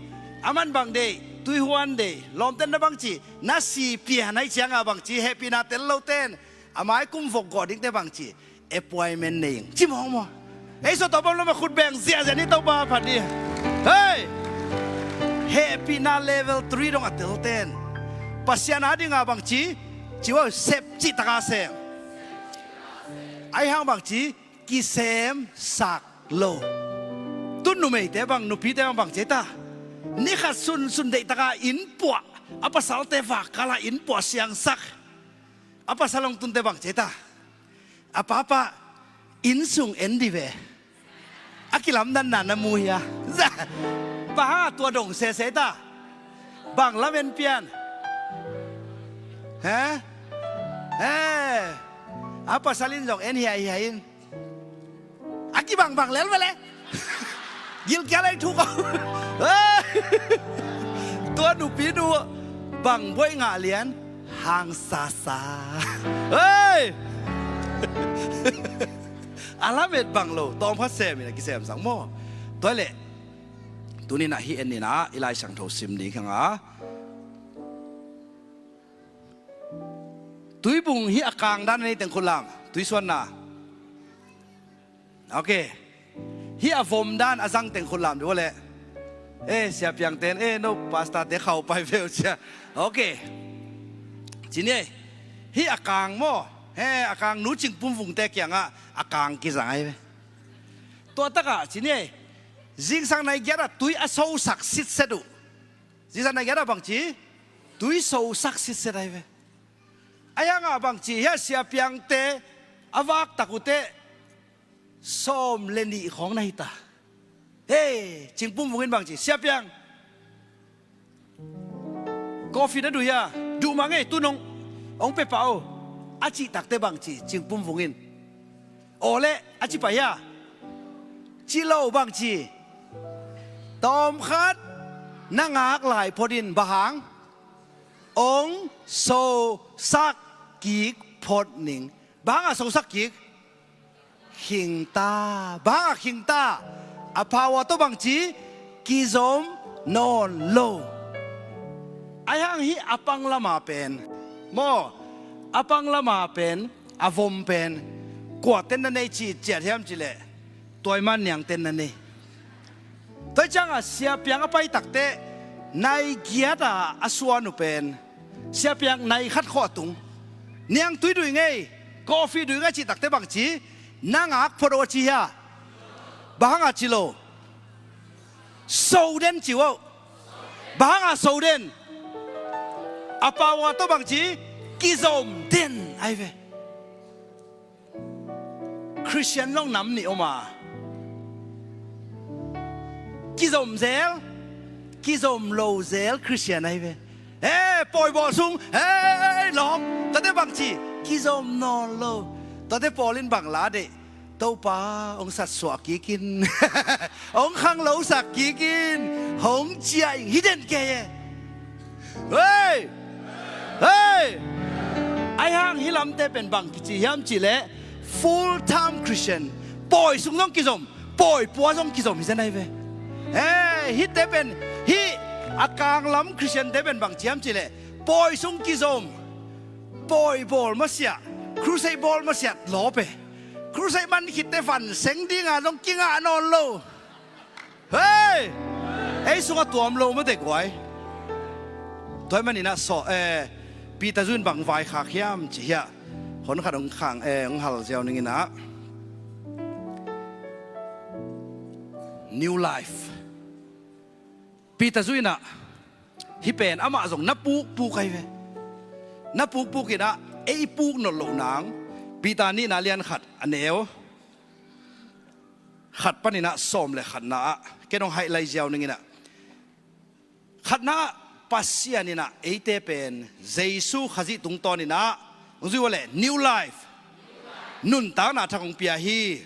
aman bang deih, tuihuan deih, lawmten na bangci, na si pian ahih cianga bangci, hehpihna tel loten a maikum vokgawh dingte bangci, appointment nei ing ci mawk maw? Ei sawt tawh bawm lo mah, khut beng ziahziah ni, Topa phat ni. Hei! Hehpihna level three dong a telten. Pasian a dinga bangci, ci uh, sep cih taka sem. Ahi hang bangci, kisemsak lo. Tu numeite bang, nupite bang, bangci ta. Ni khat sunsun deihtaka inn puah, a pasalte vakkala inn puah siangsak. A pasal hong tunte bangci ta. A papa, inn sung en di ve. A kilamdanna na mu hia? Bang hanga tua dong sese ta? Bang lamen pian? He? He? A pasal in zong en hiaihia in. A kibangbang lel vele. Gilkial ei thuk a. Tua nupi nu bang buai ngah lian, hangsasa. Hei! A lamet bang lo, tawm khat semin a kisem sang maw. Tua leh tuninah hih enninah i Lai Siangtho sim ding hanga. Tuibung hih a kang dan a nei teng khut lam, tuisuanna. Ok. Hih a vom dan a zang teng khut lam dih vua leh. Eh, siapiangten, eh, no pastorte khau pai veu cia. Ok. Ci ni ei. Hih a kang maw. He, a kang nu Cingpum Vungte kiangah a kang kizang ahi ve. Tua takah ci ni ei. Zingsang nai giatah tui a sosak sitset uh. Zingsang nai giatah bangci, tui sosak sitset ahi ve. Ahi hangah bangci, hia siapiangte a vaktak uh teh sawm le nih khawng na hita. Hei, Cingpum Vung in bangci, siapiang, coffee na duh hia? Duh mah ngei, tu nong hong pia pah o. A cihtakte bangci, Cingpum Vung in. Aw leh, a ci pah hia? Ci lo bangci. Tawmkhat na ngak lai phot in bang hang? Hong sosak kik phot ning. Bang hangah sosak kik? Khingta. Bang hangah khingta? A power tawh bangci? Kizom nawn lo. Ahi hang hih a panglama pen. Maw, a panglama pen. A vom pen kua ten na nei ci ciat hiam cileh, tuaiman niang ten na nei. Tua ciangah siapiang a paitak teh nai giat a a suan uh pen siapiang nai khat khawh a tung. Niang tui duh ing ei, coffee duh ing a cihtak teh bangci, na ngak phot uh a ci hia? Bang hangah ci lo? Soden ci uh. Bang hangah soden? A power tawh bangci? Kizom den ahi ve. Khristian zong nam nih om a, kizom zel, kizom lo zel Khristian ahi ve. He, pawi bawl sung, he, lawm, tate bangci? Kizom nawn lo. Tate Paul in bang la deih? Topa, hong satsuah kik in. Hong khanglosak kik in. Hong ciah in, hih den kei e. Hei! Hei! Ahi hang hih lamte pen bang kici hiam cileh, full time Christian. Pawi sung zong kizom, pawi pua zong kizom hi zen ahi ve. Hei, hihte pen, hih a kanglam Christian te pen bang ci hiam cileh, pawi sung kizom, pawi bawl masiah, crusade bawl masiah lawp e. Crusade man khitte van seng dinga zong kingah nawn lo. Hei! Ei sungah tuam lo mate guai. Tua ahih maninah saw, eh, Peter zu in bang vaikhak hiam ci hiah, hon khat hong khang, eh, hong hal ziau ninginah. New life. Peter zu inah hih pen amah zong na pukpuk ahi ve. Na pukpuk inah ei puk nawn loh nang. Peter nihna lian khat a neu khat paninah sawm le khatna ah ken hong haih lai ziau ninginah. Khatna ah Pasian inah eite pen Jesu Khazih tungtawn inah hong zui uh leh new life, nuntakna thak hong pia hi.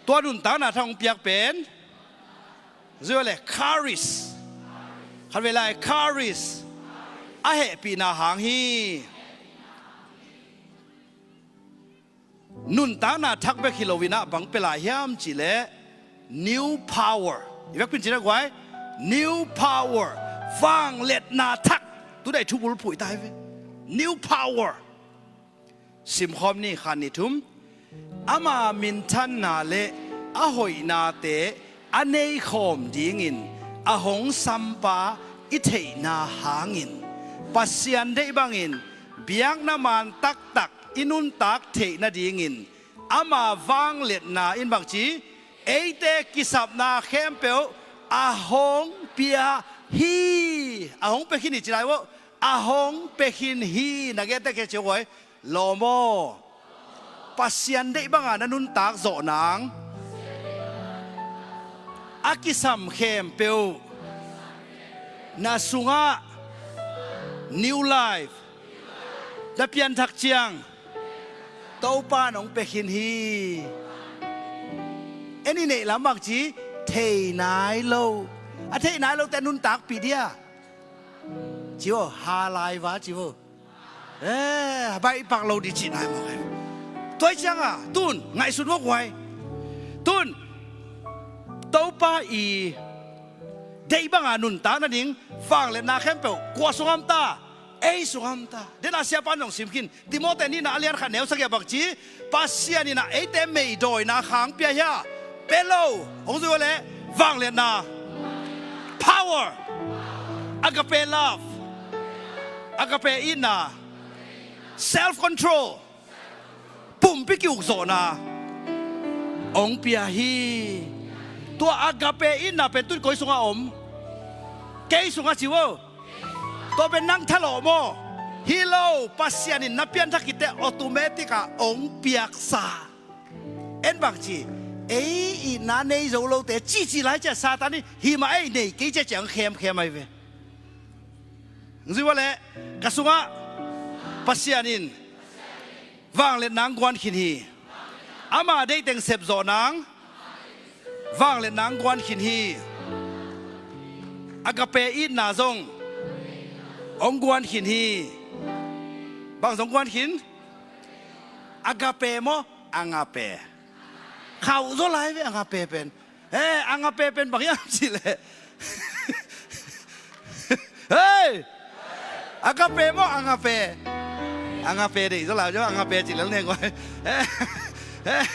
Tua nuntakna thak hong piak pen zui uh leh charis. Khatvei lai charis, a hehpihna hang hi. Nuntakna thak bek hi loinah bang pia lai hiam cihleh new power. I vekpin cina guai, new power. Vangliatna thak. Tudaih thubul phuh i ta hi ve. New power. Simkhawm ni, khan ni thum. Ama minthanna le a hoihnate a neikhawm dingin a hong sampa i theihna hangin, Pasian deih bangin biakna maan taktak i nuntak theih nadingin ama vangliatna in bangci, eite kisapna khempeuh a hong pia hi. A hong pia khin hi ci lai uh. A hong pia khin hi. Na gete ke cio guai. Lawm aw. Pasian deih banga na nuntak zawh nang, a kisam khempeuh na sungah new life na pianthak ciang Topa nong pia khin hi. En i neih lam bangci, thei nai lo. A thei nai lote nuntakpih dia. Ci vo, ha lai va ci vo. Eh, baih pak lo di cih nai mawk hi. Tua hi cianga tun ngaihsut mawk uh ai. Tun Topa i deih banga nuntak nading vangliatna khempeuh kua sungah om ta? Ei sungah om ta. Dena siapa in zong sim khin. Timote nihna a lian khat neu sagih ah bangci, Pasian in ah eite meidawina khang pia hi a, pia lo. Hong zui uh leh vangliatna, power, agape love, agape itna, self control, pumpi ki-ukzawhna hong pia hi. Tua agape itna pen tun koi sungah om? Kei sungah ci vo. Tua pen nang thalawh maw? Hi lo, Pasian in na pianthak khitteh automatic ah hong piaksa. En bangci, ei itna nei zo lote cihcih lai ciah Satan in himah ei nei kei ciah ciah hong khemkhem ahi ve. Zui uh leh ka sungah Pasian in vangliatna hong guan khin hi. Ama deih teng sepzawh nang vangliatna hong guan khin hi. Agape itna zong hong guan khin hi. Bang zong guan khin? Agape maw? Agape. Khauh zaw lai ve agape pen. Eh, agape pen bang hiam cih leh, hei! Agape maw, agape? Agape deih zaw lai, agape cih lel neng guai. Eh, eh,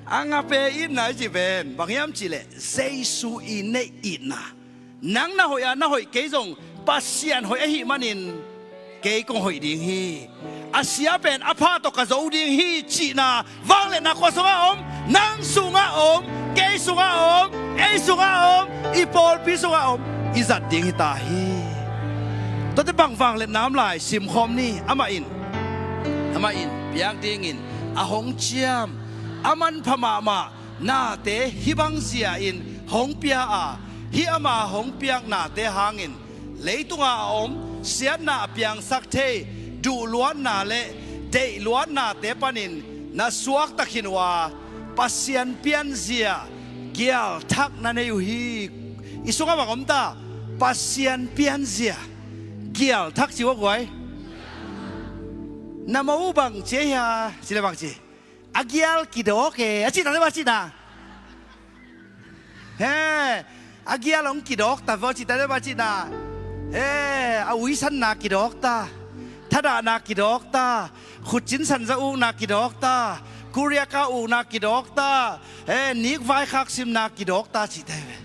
agape itna i cih pen bang hiam cih leh Jesu i neih itna. Nang na hoih a, na hoih kei zong Pasian hoih ahih manin kei kong hoih ding hi. A sia pen a pha tawh ka zo ding hi cihna vangliatna kua sungah om? Nang sungah om, kei sungah om, ei sungah om, i pawlpi sungah om, i zat ding hi ta hi. Tuate bang vangliatna om lai simkhawm ni. Amah in, amah in piak dingin a hong ciam, a manpha mahmah nate hih bang zia in hong pia a, hih ama hong piak nate hangin leitunga a om siatna a piangsak thei duhluatna le deihluatnate panin na suakta khin uh a, Pasian pianzia gialthak na nei uh hi. I sungah bang om ta? Pasian pianzia gialthak ci uh a guai. Na mo uh bang ci a hia? Ci le bang ci. A gial kidawk e, a cihna le bang cihna? He, a gial hong kidawk ta vaw cihna le bang cihna? He, a uisanna kidawk ta, thadahna kidawk ta, khutcin sanza ukna kidawk ta, kuriaka ukna kidawk ta, he, nikvai khaksimna kidawk ta cihte ve.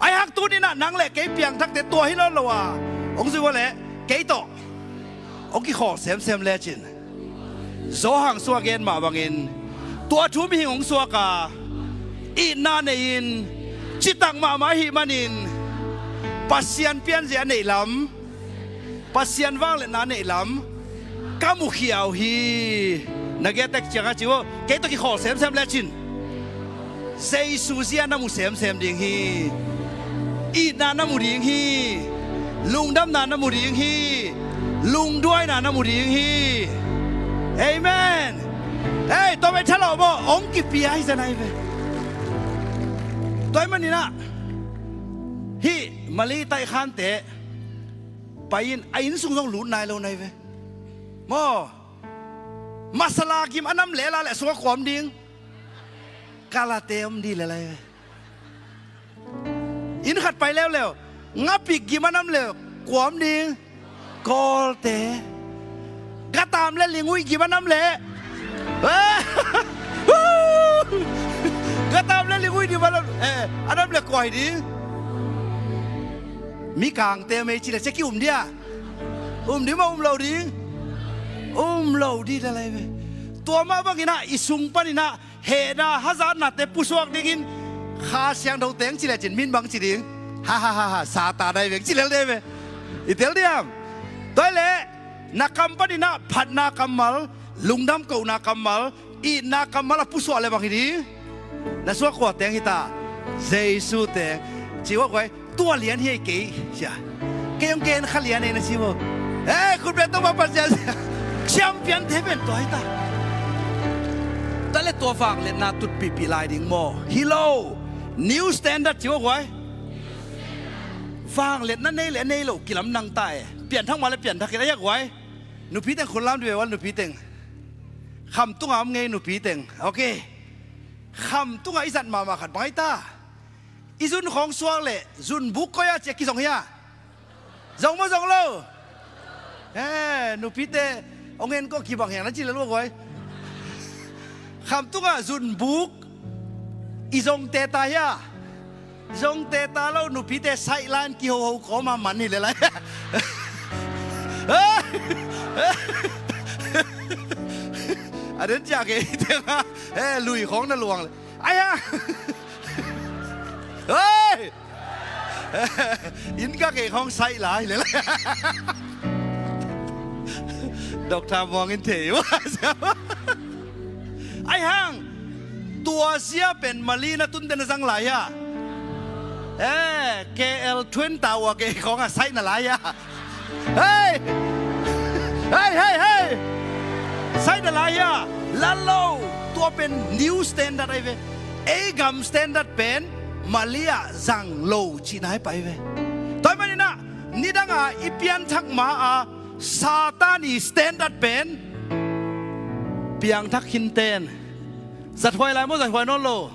Ahi hang tuninah nang le kei piangthakte tua hi lo lo a hong zui uh a leh kei tawh hong kikhawl semsem lecin, Johan sungah gen mah bangin tua thu mihing hong suak a, itna nei-in citak mahmah ahih manin Pasian pianzia a neih lam, Pasian vangliatna a neih lam ka mukhia uh hi. Na giatek ciangah ci uh, kei tawh kikhawl semsem lecin Jesu zia na mu semsem ding hi. Itna na mu ding hi. Lungdamna na mu ding hi. Lungduaina na mu ding hi. Amen. Ei, tua bek thalawh maw, hong kipia hi zia nai ve. Tua ahih maninah hih Mali taihkhante pai-in a inn sung zong lut nai lo nai ve. Maw, masala gim a nam leh la leh sungah kuam ding. Kalate om di le lai ve. Inn khat pai leuleu, ngapik gim a nam le kuam ding. Kawlte, gatam le linguih gim a nam le, gatam le linguih gim a nam, eh, a nam le kuai ding. Mi kangte mei ci le cia ki um dia. Um ding maw, um lo ding? Um lo ding le lai ve. Tua mah bangin ah i sung panin ah hehna hazatnate pusuak dingin Kha Siangtho teng ci lecin min bang ci ding? Ha ha ha ha, Satan ai veng ci lel ding ve. I tel diam? Tua hi leh na kam panin ah phatna kammal, lungdam kohna kammal, itna kammal a pusuah le bang hi ding? Na suak kua teng hi ta? Jesu teng. Ci uh a guai, tua lian hi ei kei sia. Kei hong ken kha lian ei na ci uh. Eh, khut beng tawh mah pan sia sia. Champion te pen tua hi ta. Tua le tua vangliatna tutpihpih lai ding maw? Hi lo. New standard ci uh a guai. Vangliatna nei le nei lo kilamdang ta e. Pianthak mah le pianthak khin a hi a guai. Nupi teng khut lam dih ve val, nupi teng. Kham tungah om ngei nupi teng. Ok. Kham tungah i zat mahmah khat bang ai ta. I zun khawng suak leh zun buk koi ah cia kizong hia? Zong maw zong lo? Eh, nupite hong en kawh kibang hiang na ci lel uh a guai. Kham tungah zun buk i zong teta hia? Zong teta lo, nupite sideline kihoho kawma man hi le lai. A den ciah kei teng a, eh, lui khawng na luang le. Ai ha! Hei! Inn ka kei khawng saih lai le lai. Doctor Muang in thei uh. Ai hang! Tua sia pen Mali na tunte na zang lai a. Eh, K L Twin Tower kei khawng a saih na lai a. Hei! Hei, hei, hei! Saih na lai a. Lalo! Tua pen new standard ai ve. Ei gam standard pen Mali ah zang lo cihna hi pai ve. Tua hi manin ah, nidang a i pianthak ma a Satan i standard pen piangthak khin ten. Zathuai lai maw, zathuai nawn lo?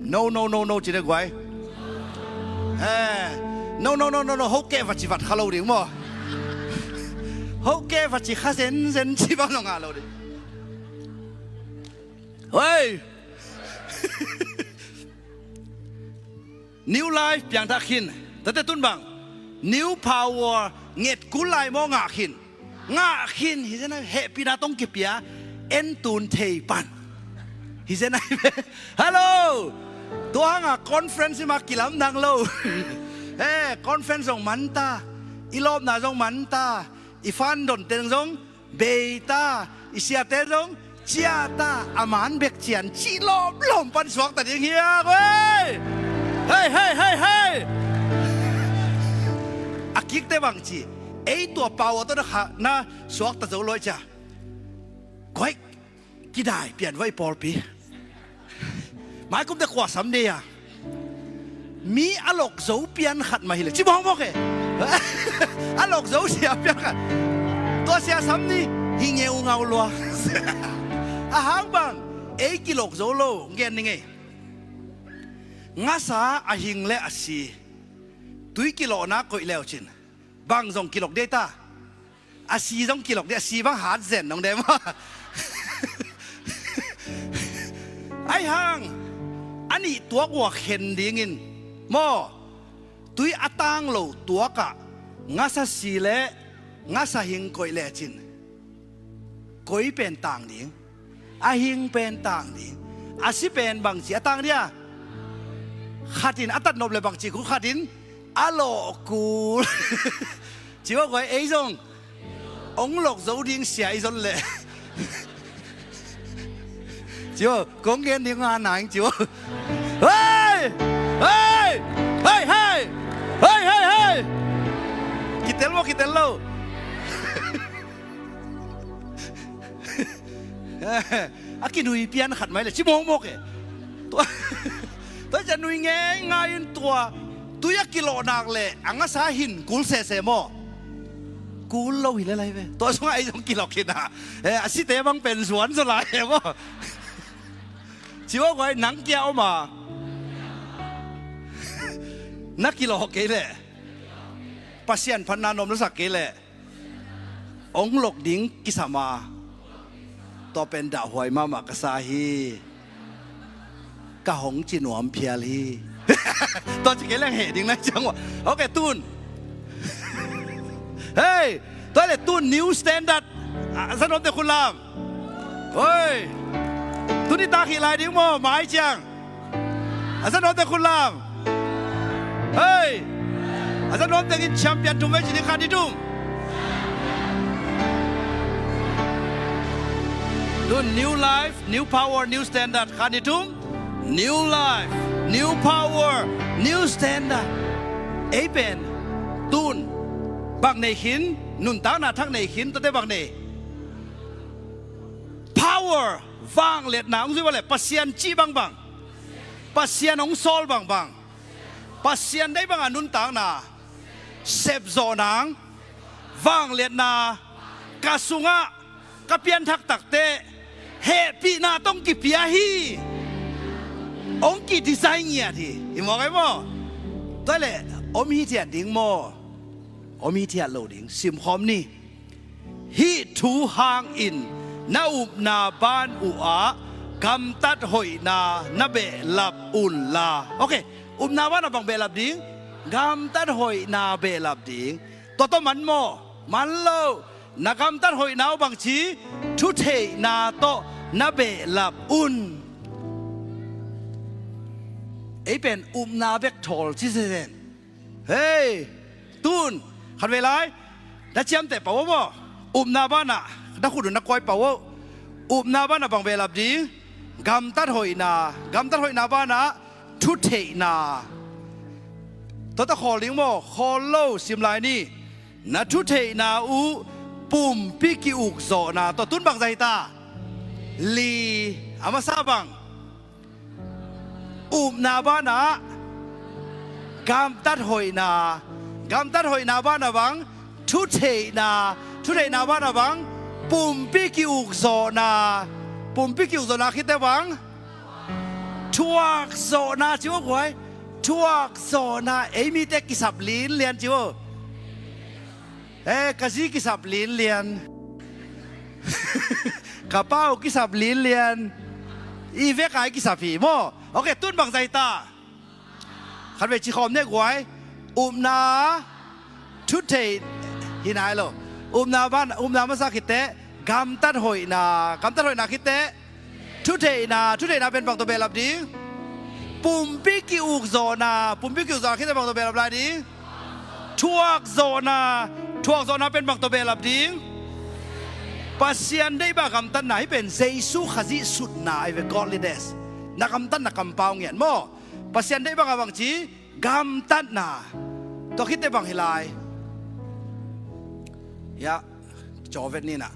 No, no, no, no, ci le guai. Eh, no, no, no, no, no, ho keh va ci vat kha lo ding maw? Ho keh va ci kha zenzen ci bang lo ngah lo ding. Hei! New life piangthak khin. Tate tun bang. New power nget kul lai maw ngah khin. Ngah khin hi zen ai hehpihna tong kipia en tun thei pan. Hi zen ai ve. Hello! Tua hanga conference i ma kilamdang lo. Eh, conference zong man ta. I lawpna zong man ta. I fan don teng zong bei ta, i siate zong ciah ta, a man bek cian cih lawmlawm pan suakta ding hi a guai. Hei, hei, hei, hei. A kikte bang ci, ei tua pau a tawh na kha na suakta zo lo i cia. Guai, kidai pian vai pawlpi. Maikum te kua sam dei a. Mi a lok zo pian khat mah hi le ci bawngmawk e. A lok zo sia pian khat. Tua sia sam ni hi ngeungau lua. A hang bang ei kilok zo lo ngen ni ngei. Ngasa a hing le a si. Tui kilokna koih leu cin. Bang zong kilok dei ta. A si zong kilok ding, a si bang hat zen nong dem. Ai hang, a nih tuak uh a khen dingin maw, tui a tang lo tuakah ngasa si le ngasa hing koih lecin koi pen tang ding. A hing pen tang ding. A si pen bangci a tang dia. Khatin a tatnop le bangci khu khatin a lawh kul. Ci uh a guai ei zong ong lok zo ding sia i zon leh. Ci uh kong gen ding nga naing ci uh. Hei! Hei! Hei, hei! Hei, hei, hei! Kitel maw, kitel lo. A kinui pian khat mai le ci mawkmawk e. Tua, tua cia nui ngeingai in tua tui a kilawh nak le a ngasa hin kul sese maw? Kul lo hi le lai ve. Tua sungah ei zong kilawh khin a, eh, a site bang pen zuan zaw lai e maw? Ci uh a guai nang kia om a na kilawh kei leh Pasian phatna nuam lasak kei leh ong lok ding kisam a, tua pen dahhuai mahmah ka sa hi. Ka hong ci nuam phial hi. Tua ci kei leng heh ding nai ciang ua. Ok, tun. Hei, tua le tun new standard. A, a za nuamte khut lam. Oi. Tuni tak hi lai ding maw, mai ciang. A za nuamte khut lam. Hei. A za nuamte in champion tum vei ci ding, khat, nih, thum. Tun new life, new power, new standard, khat, nih, thum. New life, new power, new standard. Ei pen tun bang nei khin, nuntakna thak nei khin, tuate bang nei? Power, vangliatna, hong zui vua le Pasian cih bangbang, Pasian hong sawl bangbang, Pasian deih banga nuntakna sepzawh nang, vangliatna ka sungah ka pianthak takteh hehpihna tawh hong kipia hi. Hong kidesign ngiat hi. I muak ei maw? Tua le om hithiat ding maw? Om hithiat lo ding. Simkhawm ni. Hih thu hangin na upna ban uh ah gamtat hoihna na behlap unla. Ok. Upna banah bang behlap ding? Gamtat hoihna behlap ding. Tua tawh man maw? Man lo. Na gamtat hoihna uh bangci? Thutheihna tawh na behlap un. Ei pen upna bek thawl ci sesen. Hei, tun khatvei lai na ciamteh pah uh maw? Upna banah na khut uh na kuai pah uh. Upna banah bang behlap ding? Gamtat hoihna. Gamtat hoihna banah thutheihna. Tua tawh khawl ding maw? Khawl lo, sim lai ni. Na thutheihna uh pumpi ki-ukzawhna. Tua tun bang zah hi ta? Li. A masa bang? Upna banah gamtat hoihna. Gamtat hoihna banah bang? Thutheihna. Thutheihna banah bang? Pumpi ki-ukzawhna. Pumpi ki-ukzawhna khit teh bang? Thuakzawhna ci uh guai. Thuakzawhna. Ei mite kisap linlian ci uh. Eh, ka zi kisap linlian. Ka pa uh kisap linlian. I vek ai kisap hi maw? Ok, tun bang zah hi ta? Khatvei ci khawm ni guai. Upna, thutheih, hi nai lo. Upna ban, upna masa khit teh gamtat hoihna. Gamtat hoihna khit teh thutheihna. Thutheihna pen bang tawh behlap ding? Pumpi ki-ukzawhna. Pumpi ki-ukzawhna khit teh bang tawh behlap lai ding? Thuakzawhna. Thuakzawhna pen bang tawh behlap ding? Pasian deih banga gamtatna. Hih pen Jesu Khazih sutna ahi ve, godliness. Na gamtatna kampau ngiat maw? Pasian deih banga bangci? Gamtatna. Tua khit teh bang hi lai? Ya, cawvet ni na.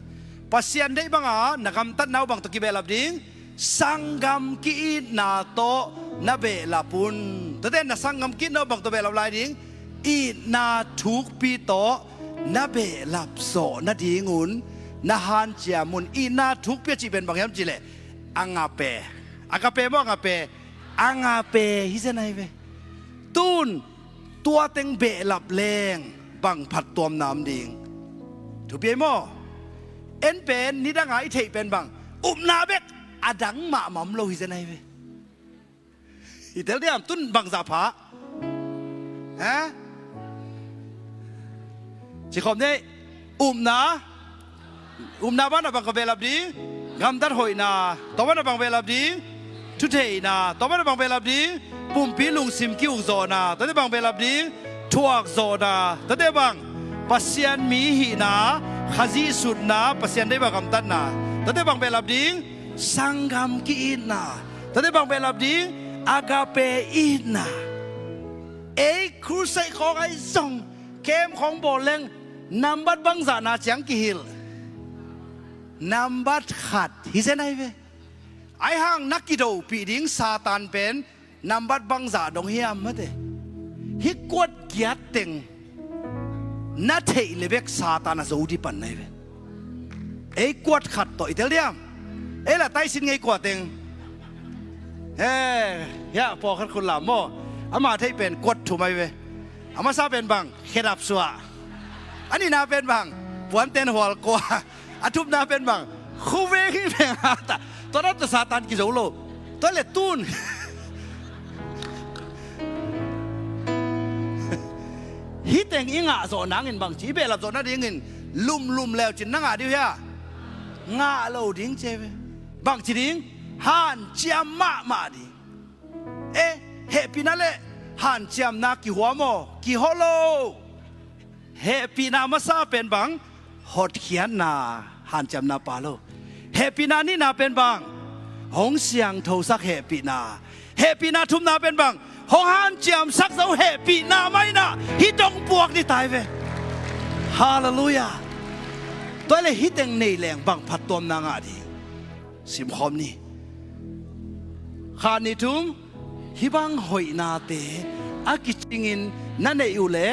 Pasian deih banga na gamtatna uh bang tawh kibehlap ding? Sanggam ki-itna tawh na behlap un. Tuate na sanggam ki-itna uh bang tawh behlap lai ding? Itna thukpi tawh na behlap zawh nadingun na hanciam un. Itna thukpi a cih pen bang hiam cih leh? Agape. Agape maw, agape? Agape hi zen ahi ve. Tun tua teng behlap leng bang phattuamna om ding? Thupi ahi maw? En pen nidanga i theih pen bang? Upna bek, a dang mahmah om lo hi zen ahi ve. I tel diam, tun bangzah pha? Ha? Ci khawm ni. Upna. Upna banah bang ka behlap ding? Gamtat hoihna. Tua banah bang behlap ding? Thutheihna. Tua banah bang behlap ding? Pumpi lungsim ki-ukzawhna. Tuate bang behlap ding? Thuakzawhna. Tuate bang? Pasian mi hihna, Khazih sutna, Pasian deih banga gamtatna. Tuate bang behlap ding? Sanggam ki-itna. Tuate bang behlap ding? Agape itna. Ei crusade khawng ahi zong, camp khawng bawl leng, nambat bangzahna ciang kihilh? Nambat khat hi zen ahi ve. Ahi hang na kidopih ding Satan pen nambat bangzah dong hiam mate? Hih kuat giat teng na theih le bek Satan a zo dih pan na hi ve. Ei kuat khat tawh i tel diam? Ei la taisin ngei kuat teng. Eh, ya, pawlkhat khut lam maw? Ama theih pen kuat thum ahi ve. A masa pen bang? Khedap suah. A nihna pen bang? Puanten hual kua. A thumna pen bang? Khuveng hi veng hata. Tua na tua Satan kizo lo. Tua le tun. Hih teng i ngah zawh nangin bangci, i behlap zawh nadingin lumlum leucin na ngah ding uh hia? Ngah lo ding ci ve. Bangci ding? Hanciam mahmah ding. Eh, hehpihna le hanciamna kihua maw? Kihua lo. Hehpihna masa pen bang? Hotkhiatna, hanciamna pa lo. Hehpihna nihna pen bang? Hong siangthosak hehpihna. Hehpihna thumna pen bang? Hong hanciamsak zo hehpihna mah in ah hih dong puak ding ta hi ve. Halleluiah. Tua hi leh hih teng nei leng bang phattuamna ngah ding? Simkhawm ni. Khat, nih, thum. Hih bang hoihnate a kicingin na neih uh leh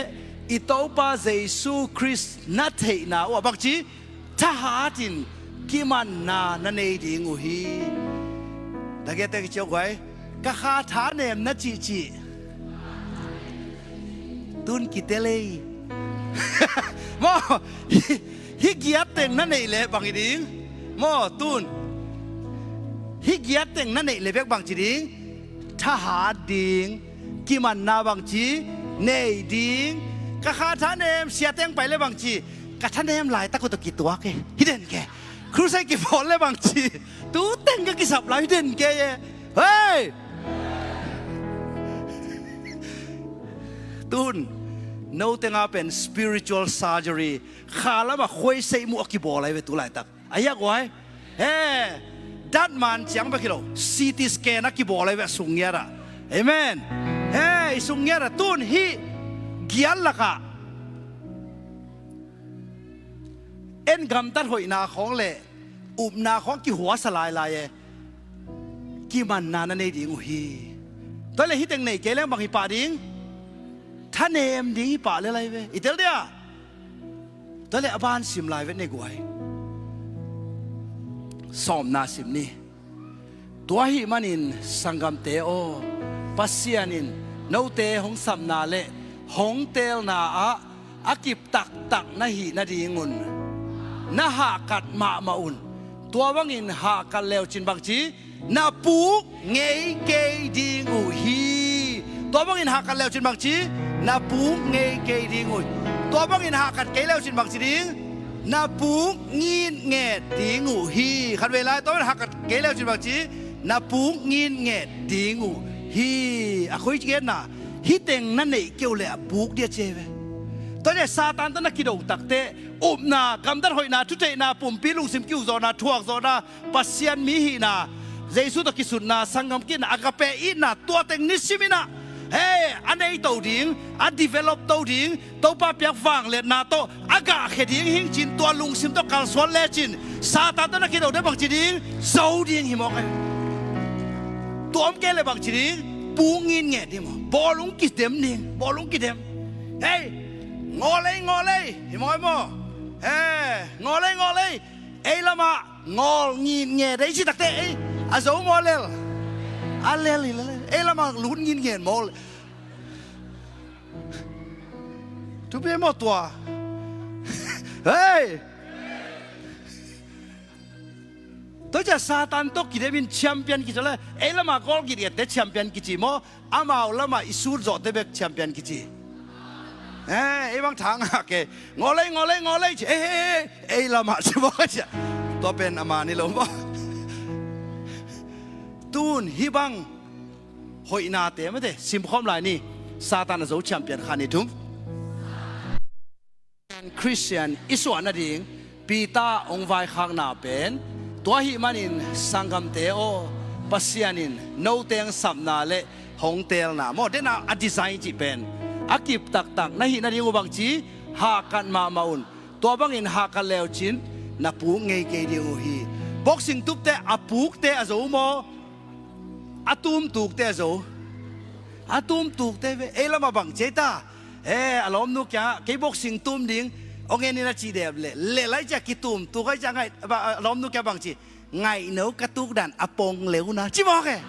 i Topa Jesu Khrist na theihna uh ah bangci, thahatin kimanna na nei ding uh hi. Na giatte kici aw guai. Ka kha thanem na cihcih. Tun kitel ei. Maw, hih, hih giat teng na neih leh bang hi ding? Maw, tun. Hih giat teng na neih leh bek bangci ding? Thahat ding. Kimanna bangci? Nei ding. Ka kha thanem, siate hong pai leh bangci? Ka thanem laitak uh tawh kituak e. Hih den ke. Crusade kibawl leh bangci? Tu teng ka kisap lai, hih den ke e. Hei! Tun, no teng ah pen spiritual surgery, kha lamah khuaiseih muh a kibawl ahi ve tu laitak. A hiak uai. He, datman ciang bek hi lo, C T scan a kibawl ahi ve a sung ngiat ah. Amen. He, i sung ngiat ah. Tun hih giat lakah en gamtat hoihna khawng le upna khawng kihuasa lailai e. Kimanna na nei ding uh hi. Tua hi leh hih teng nei kei leng bang hi pah ding? Thanem ding hi pah lel ahi ve. I tel dia? Tua hi leh a ban sim lai vet ni guai. Sawmna sim ni. Tua ahih manin sanggamte aw, Pasian in note hong sapna le hong teelna ah a kip taktak na hih nadingun na hahkat mahmah un. Tua bangin hahkat leucin bangci? Na puk ngei kei ding uh hi. Tua bangin hahkat leucin bangci? Na puk ngei kei ding uh hi. Tua bangin hahkat kei leucin bangci ding? Na puk ngitnget ding uh hi. Khatvei lai, tua bangin hahkat kei leucin bangci? Na puk ngitnget ding uh hi. A khui genna, hih teng na neih kei uh leh a puk ding a ci hi ve. Tua hi leh Satan tawh na kido takteh, upna, gamtat hoihna, thutheihna, pumpi lungsim kiukzawhna, thuakzawhna, Pasian mi hihna, Jesu tawh kisutna, sanggam ki-itna, agape itna, tua teng nisim in ah, he, a nei to ding, a develop to ding, Topa piak vangliatna tawh a gahkhia ding hing cin, tua lungsim tawh kalsuan lecin, Satan tawh na kido teh bangci ding? Zo ding hi mawk e. Tua om kei leh bangci ding? Puk ngitnget ding maw? Bawl hong kidem ding, bawl hong kidem. Hei, ngawl ei, ngawl ei, hi mawk e maw? He, ngawl ei, ngawl ei. Ei lamah ngawl ngitnget ei ci takteh, ei, a zo maw a lel? A lel hi lel. Ei lamah lut ngitnget maw? Thupi maw tua? Hei! Tua ciang Satan tawh kidemin champion kici leh, ei lamah goal ngitngette champion kici maw? Amau lamah i sut zawhte bek champion kici. Eh, ei bang tha ngah kei. Ngawl ei, ngawl ei, ngawl ei ci. Ei, ei, ei, ei lamah ci maw ka ci. Tua pen a man hi lo maw? Tun hih bang hoihnate mate simkhawm lai ni. Satan a zo champion, khat, nih, thum. Khristian i suah nading Peter hong vaikhakna pen, tua ahih manin sanggamte aw, Pasian in note hong sapna le hong teelna maw, den a, a design cih pen a kip taktak na hih nading uh bangci? Hahkat mahmah un. Tua bangin hahkat leucin na puk ngei kei ding uh hi. Boxing tupte a pukte a zo maw? A tumtukte a zo. A tumtukte ve. Ei lamah bang ci ei ta? Eh, a lawmnu kiangah kei boxing tum ding hong en in a cih dep leh, lel lai ciah kitumtuk ai ciah ngaih, a lawmnu kiangah bang ci? Ngaihno ka tukdan a pong leuna ci mawk e.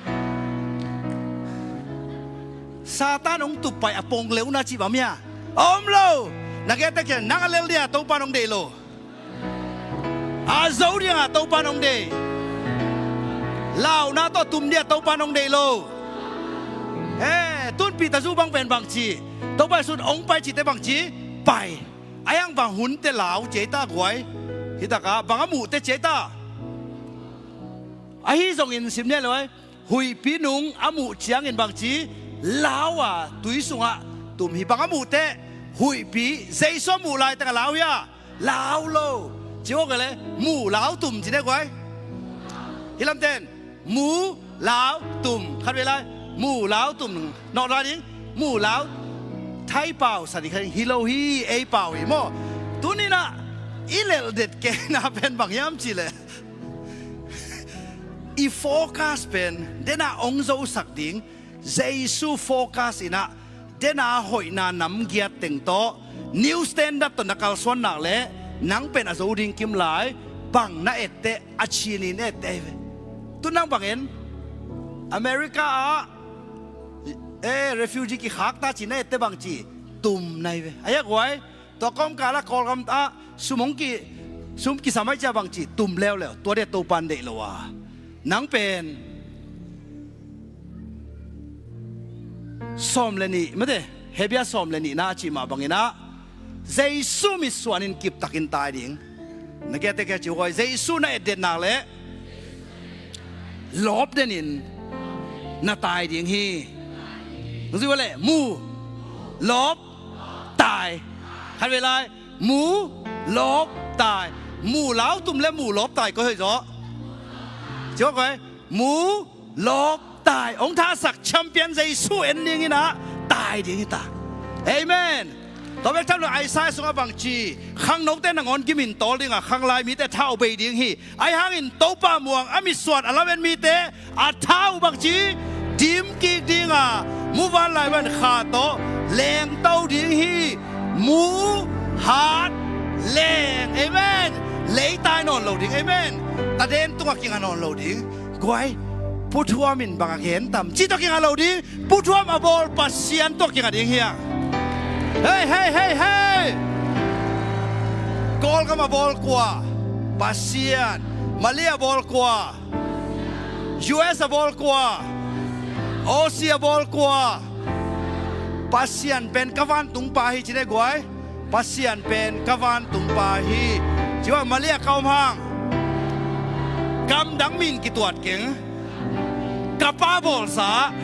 Satan hong tuppai a pong leuna cih bang mia? Om lo. Na giatte kiang, nang a lel dia Topa in hong deih lo. A zo dinga Topa in hong deih. Launa tawh tum dia Topa in hong deih lo. Eh, tun Peter zu bang pen bang ci? Topa Jesu in hong pai cite bangci pai. Ahi hang bang hun teh lau ci ei ta guai. Hi takah bang a muh teh ci ei ta. Ahi zongin sim ni a lo ei. Huihpi nung a muh ciangin bangci lau a tui sungah tum hi. Bang a muh teh huihpi, Jesu a muh laiteng a lau hi a, lau lo. Ci awk a le, mu lau tum ci ne guai. Hi lamten, mu lau tum. Khat vei lai, mu lau tum. Nawh lai ding, mu lau. Thai pau sa ding khat ding, hi lo hi, ei pau hi maw. Tuninah i lelh det kena pen bang hiam cih leh i focus pen dena hong zosak ding, Jesu focus inah dena hoihna namgiat teng tawh, new standard tawh na kalsuan nak leh nang pen a zo ding kim lai. Bang na etteh, a cinin etteh ahi ve. Tu nang bangin America ah eh, refugee kikhakta ci na etteh bangci tum na hi ve. Ahi a guai, tua kawmkal ah Kawlgam ah sum hong ki, sum kisam ahi cia bangci tum leuleu. Tua deh Topan deih lo a. Nang pen sawm le nih mate, Hebia sawm le nihna a cih mah banginah Jesu mitsuan in kiptakin tai ding. Na kiate kia ci uh koi, Jesu na etdet nak leh lawp denin na tai ding hi. Nang zui uh leh mu, lawp, tai. Khat vei lai, mu, lawp, tai. Mu lau tum le mu lawp tai koi hoih zaw? Ci uh koi, mu, lawp, tai. Hong thasak champion Jesu en dinginah tai ding hi ta. Amen. Tua bek tham lo Isaiah sungah bangci, khangnote nangawn gimin tawl dinga khanglai mite tha uh bei ding hi. Ahi hangin Topa muang a mitsuan a lamen mite a tha uh bangci dim kik dinga muvanlai van kha tawh lengto ding hi. Mu, hat, leng. Amen. Leitai nawn lo ding. Amen. Taden tungah kinga nawn lo ding. Guai, puthuam in bang a gen tam ci tawh kinga lo ding. Puthuam a bawl Pasian tawh kinga ding hiang. Hei, hei, hei, hei. Kawlgam a bawl kua? Pasian. Mali a bawl kua? U S a bawl kua? Aussie a bawl kua? Pasian pen ka vantung pa hi ci ne guai. Pasian pen ka vantung pa hi. Ci uh a Mali a ka om hang gamdang min kituat keng. Ka pa bawlsa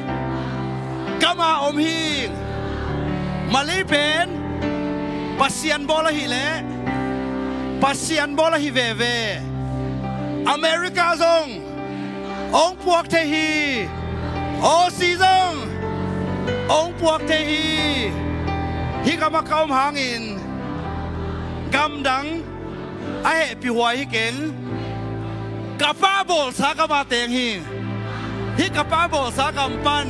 kama om hi. Mali pen Pasian bawl ahileh Pasian bawl ahi veve. America zong hong puak thei hi. Aussie zong hong puak thei hi. Hih gam a ka om hangin gamdang a hehpih huai hi keng. Ka pa bawlsa ka ma teng hi. Hih ka pa bawlsa gam pan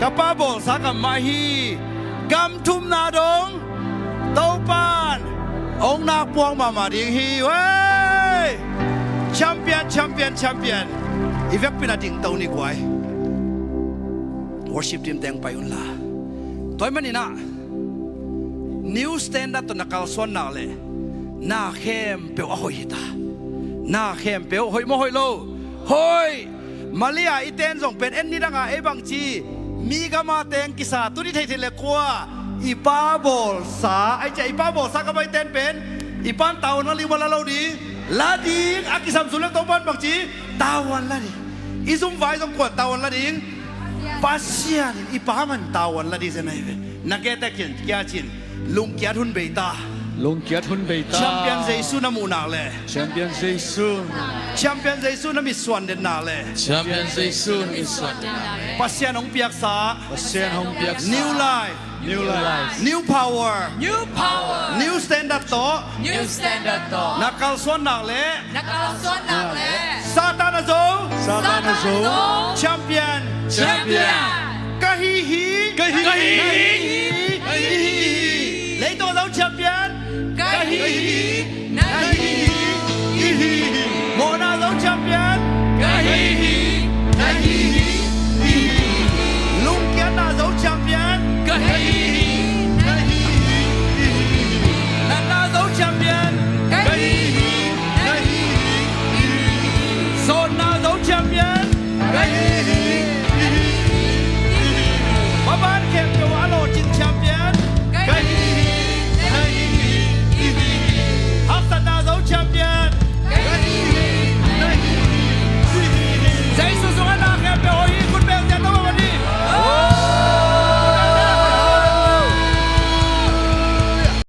ka pa bawlsa gam mah hi. Gam thumna dong Topan hong nakpuak mahmah ding hi. Wei! Champion, champion, champion. I vekpin a dingto ni guai. Worship team teng pai unla. Tua ahih maninah new standard tawh na kalsuan nak leh na khempeuh a hoih hi ta. Na khempeuh hoih maw hoih lo? Hoih. Mali a i ten zong pen en ni danga ei bangci mi gama teng kisa tuni theithei le kua i pa bawlsa ai cia i pa bawlsa gama i ten pen i pan tavuan la ding maw la lo ding? La ding. A kisam sun le Topan bangci tavuan la ding. I zumvai zong kuan tavuan la ding? Pasian in i pa man tavuan la ding zen ahi ve. Na kehte kian kia cin lungkiat hun bei ta. Lungkiat hun bei ta. Champion Jesu na muh nak le. Champion Jesu. Champion Jesu na mitsuan den nak le. Champion Jesu na mitsuan den nak le. Pasian hong piaksa. Pasian hong piaksa. New life. New life. New power. New power. New standard tawh. New standard tawh. Na kalsuan nak le. Na kalsuan nak le. Satan a zo. Satan a zo. Champion. Champion. Ka hi hi. Ka hi hi. Ka hi hi. Leitung a zo champion. Ka hi hi.